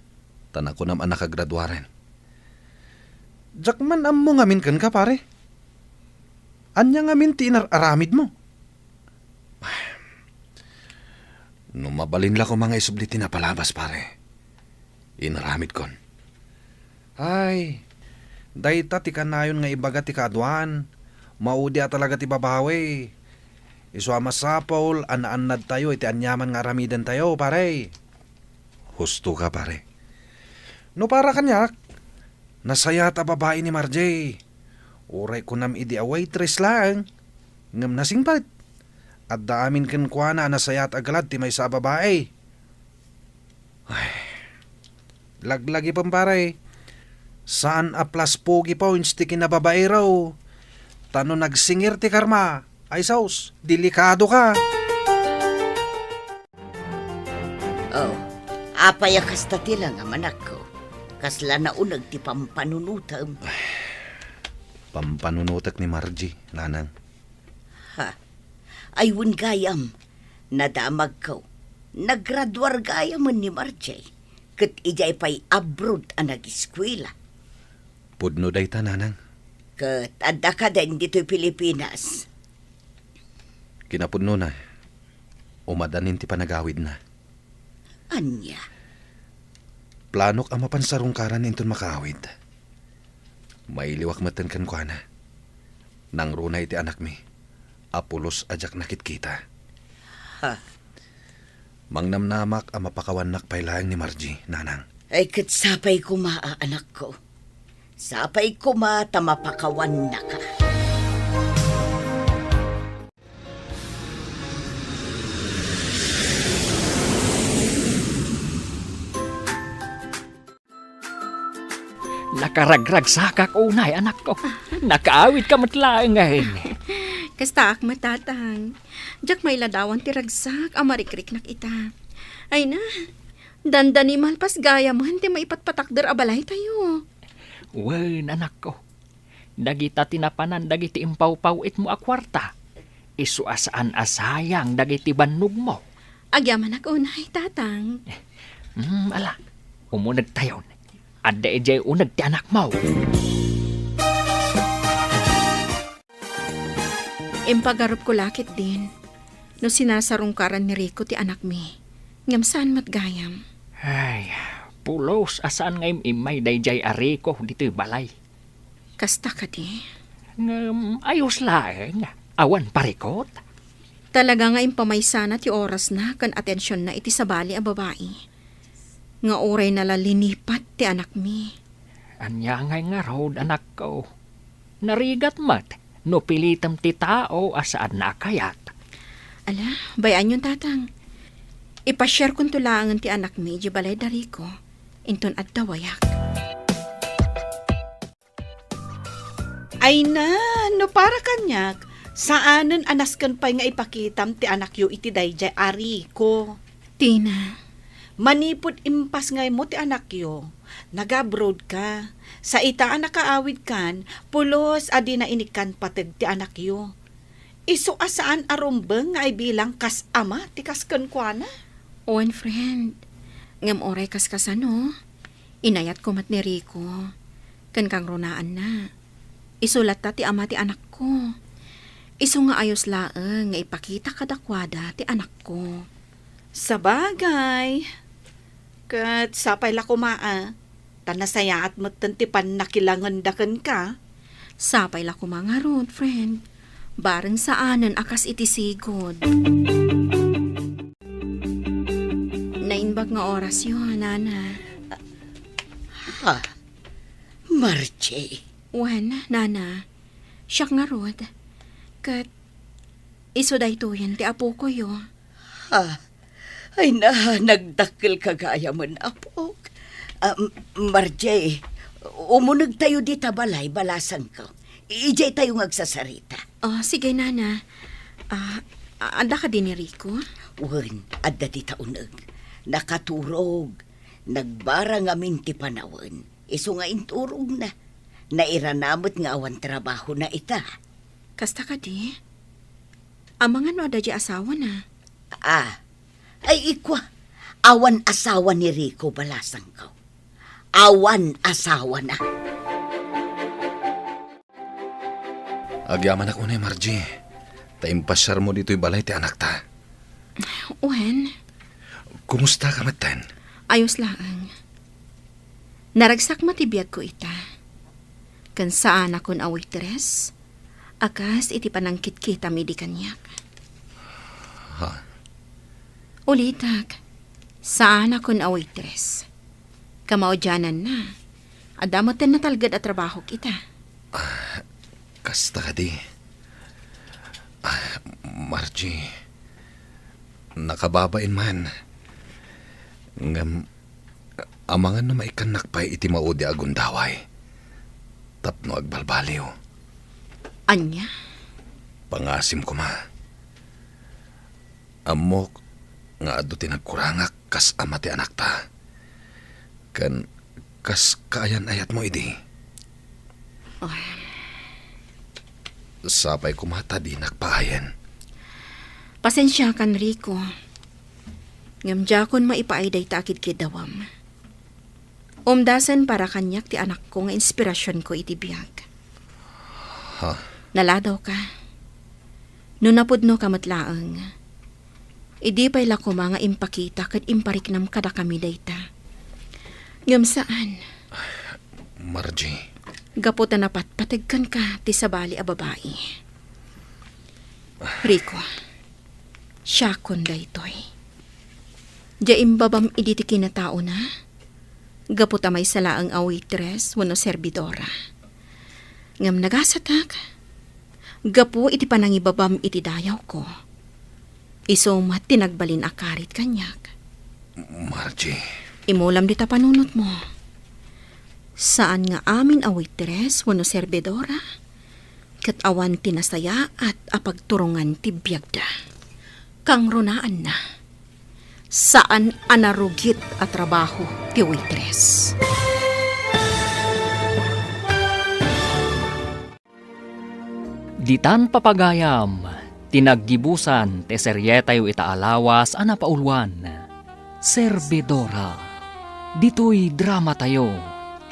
ta nakunam a nakagraduaren. Diak man ammo ngamin kenka, pare. Ania ngamin ti inar-aramidmo? No mabalin la koma nga isubli ti napalabas, pare, inaramidkon. Ay, dayta ti kanayon nga ibaga ti kaaduan. Maudi a talaga ti babawi. Isu a masapul a naannadtayo iti aniaman nga aramidentayo, pare. Husto ka, pare. No para kaniak, nasayaat a babai ni Margie. Uray kunam idi a waitress laeng, ngem nasingpet. Adda amin kenkuana a nasayaat a galad ti maysa a babai. Ay, laglagipem, pare. Saan a plus pogi points ti kinababairo. Ta no nagsingir ti karma, ay sus, delikado ka. Oh, apay a kasta ti langam, anakko? Kasla nauneg ti pampanunotem. Pampanunotek ni Margie, nanang. Ha? Ay wen gayam, nadamagko. Naggraduar gayamen ni Margie, ket idiay pay abroad a nagiskuela. Pudno dayta, nanang. Ket adda kaden ditoy Pilipinas. Kinapudnona, umadanin ti panagawidna. Ania? Planok a mapan sarungkaran inton makaawid. Mailiwak metten kenkuana. Nangruna iti anakmi a pulos a diak nakitkita. Ha? Mangnamnamak a mapakawannak pay laeng ni Margie, nanang. Ay, ket sapay koma a anakko. Sapay koma ta mapakawannaka. Nakaragragsakak unay, anakko. Nakaawidka met laengen. Kastaak met, tatang. Diak mailadawan ti ragsak a marikriknak ita. Ay na, dandani malpas gayamen ti maipatpatakder a balaytayo. Wen, anakko. Dagita ti napanan dagiti impawpaw-itmo a kuarta. Isu a saan a sayang dagiti bannogmo. Agyamanak unay, tatang. Hmm, ala, umunegtayon. Adda idiay uneg ti anakmo. Impagarupko la ketdin. no sinasarungkaran ni Rico ti anakmi. Ngem saan met gayam. Ay, pulos a saan nga im-immay daydiay a Rico ditoy balay. Kasta kadi? Ngem ayos laeng, awan parikot. Talaga nga impamaysana ti orasna ken atensionna iti sabali a babai. Nga urayna la linipat ti anakmi. Ania ngay ngarud, anakko? Narigat met no pilitem ti tao a saanna a kayat. Ala, bay-anyon, tatang. Ipasiarkonto laengen ti anakmi idiay balay da Rico. Inton adda wayak. Ay na, no para kaniak, saanen a nasken pay nga ipakitam ti anakyo iti daydiay a Rico. Tina. Manipud impasngaymo ti anakyo, nag-abroad ka. Sa ita a nakaawidkan, pulos a dina inikkan pateg ti anakyo. Isu a saan a rumbeng nga ibilang kas ama ti kas kenkuana. Wen, friend. Ngem uray kaskasano, inayatko met ni Rico. Ken kangrunaanna, isu latta ti ama ti anakko. Isu nga ayos laeng nga ipakita kadakuada ti anakko. Sabagay, ket sapay la koma a, ta nasayaat metten ti pannakilangenda kenka. Sapay la koma ngarud, friend. Bareng saanen a kas iti sigud. Naimbag nga orasyo, nana. Ha? Margie? Wen, nana. Siak ngarud. Ket isu daytoyen ti apokoyo. Ha? Ay na, nagdakkel ka gayamen, apok. Ah, M-, Margie, umunegtayo dita balay, balasangko. Idiay tayo nga agsasarita. Oh, sige, nana. Ah, a-, adda kadi ni Rico? Wen, adda dita uneg. Nakaturog. Nagbara ngamin ti panawen. Isu nga inturogna. Nairana met nga awan trabahona ita. Kasta kadi? Amangan no adda di asawana? Ah, ay ikua, awan asawa ni Rico, balasangko. Awan asawana. Agyamanak unay, Margie, ta impasiarmo ditoy balay ti anakta. Wen. Kumusta ka metten? Ayos laeng. Naragsak met ti biagko ita. Ken saanakon a waitress, a kas iti panangkitkitam idi kaniak. Ha? Ulitek, saanakon a waitress. Kamaudiananna, adda metten natalged a trabahok ita. Ah, kasta kadi. Ah, Margie, nakababain man. Ngem, amangan no maikkannak pay iti maudi a gundaway tapno agbalbaliw. Ania? Pangasim koma. Ammok nga adu ti nagkurangak kas ama ti anakta. Ken kas kaayan-ayatmo idi. Oh. Sapay koma ta dinak paayen. Pasensiakan, Rico. Ngem diakon maipaay dayta a kidkiddawem. Umdasen para kaniak ti anakko nga inspirasionko iti biag. Ha? Naladawka. No napudnoka met laeng, idi pay la koma nga impakita ket impariknam kadakami dayta. Ngem saan. Margie. Gapu ta napatpateg kenka ti sabali a babai. Rico, siakon daytoy. Dia imbabam idi ti kinataona, gapu ta maysa laeng a waitress wenno serbidora. Ngem nagasatak, gapu iti panangibabam iti dayawko, isu met ti nagbalin a karit kaniak. Margie. Imulam dita panunotmo. Saan nga amin a waitress wenno serbidora ket awan ti nasayaat a pagturongan ti biagda. Kangrunaanna, saan a narugit a trabaho ti waitress. Ditan papagayam ti naggibusan ti serietayo ita a lawas a napauluan, Serbidora. Ditoy dramatayo,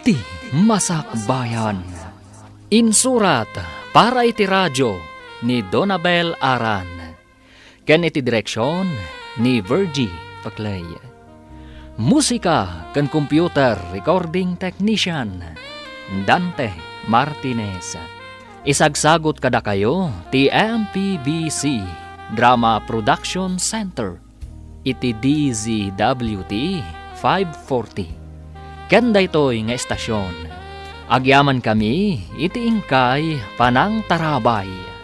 ti Masakbayan. Insurat para iti radio ni Donabel Aran. ken iti direksion ni Virgie Paclay. Musika ken computer recording technician, Dante Martinez. Isagsagut kadakayo ti M P B C Drama Production Center iti D Z W T five forty. Ken daytoy nga estasion, agyamankami iti inkay panangtarabay.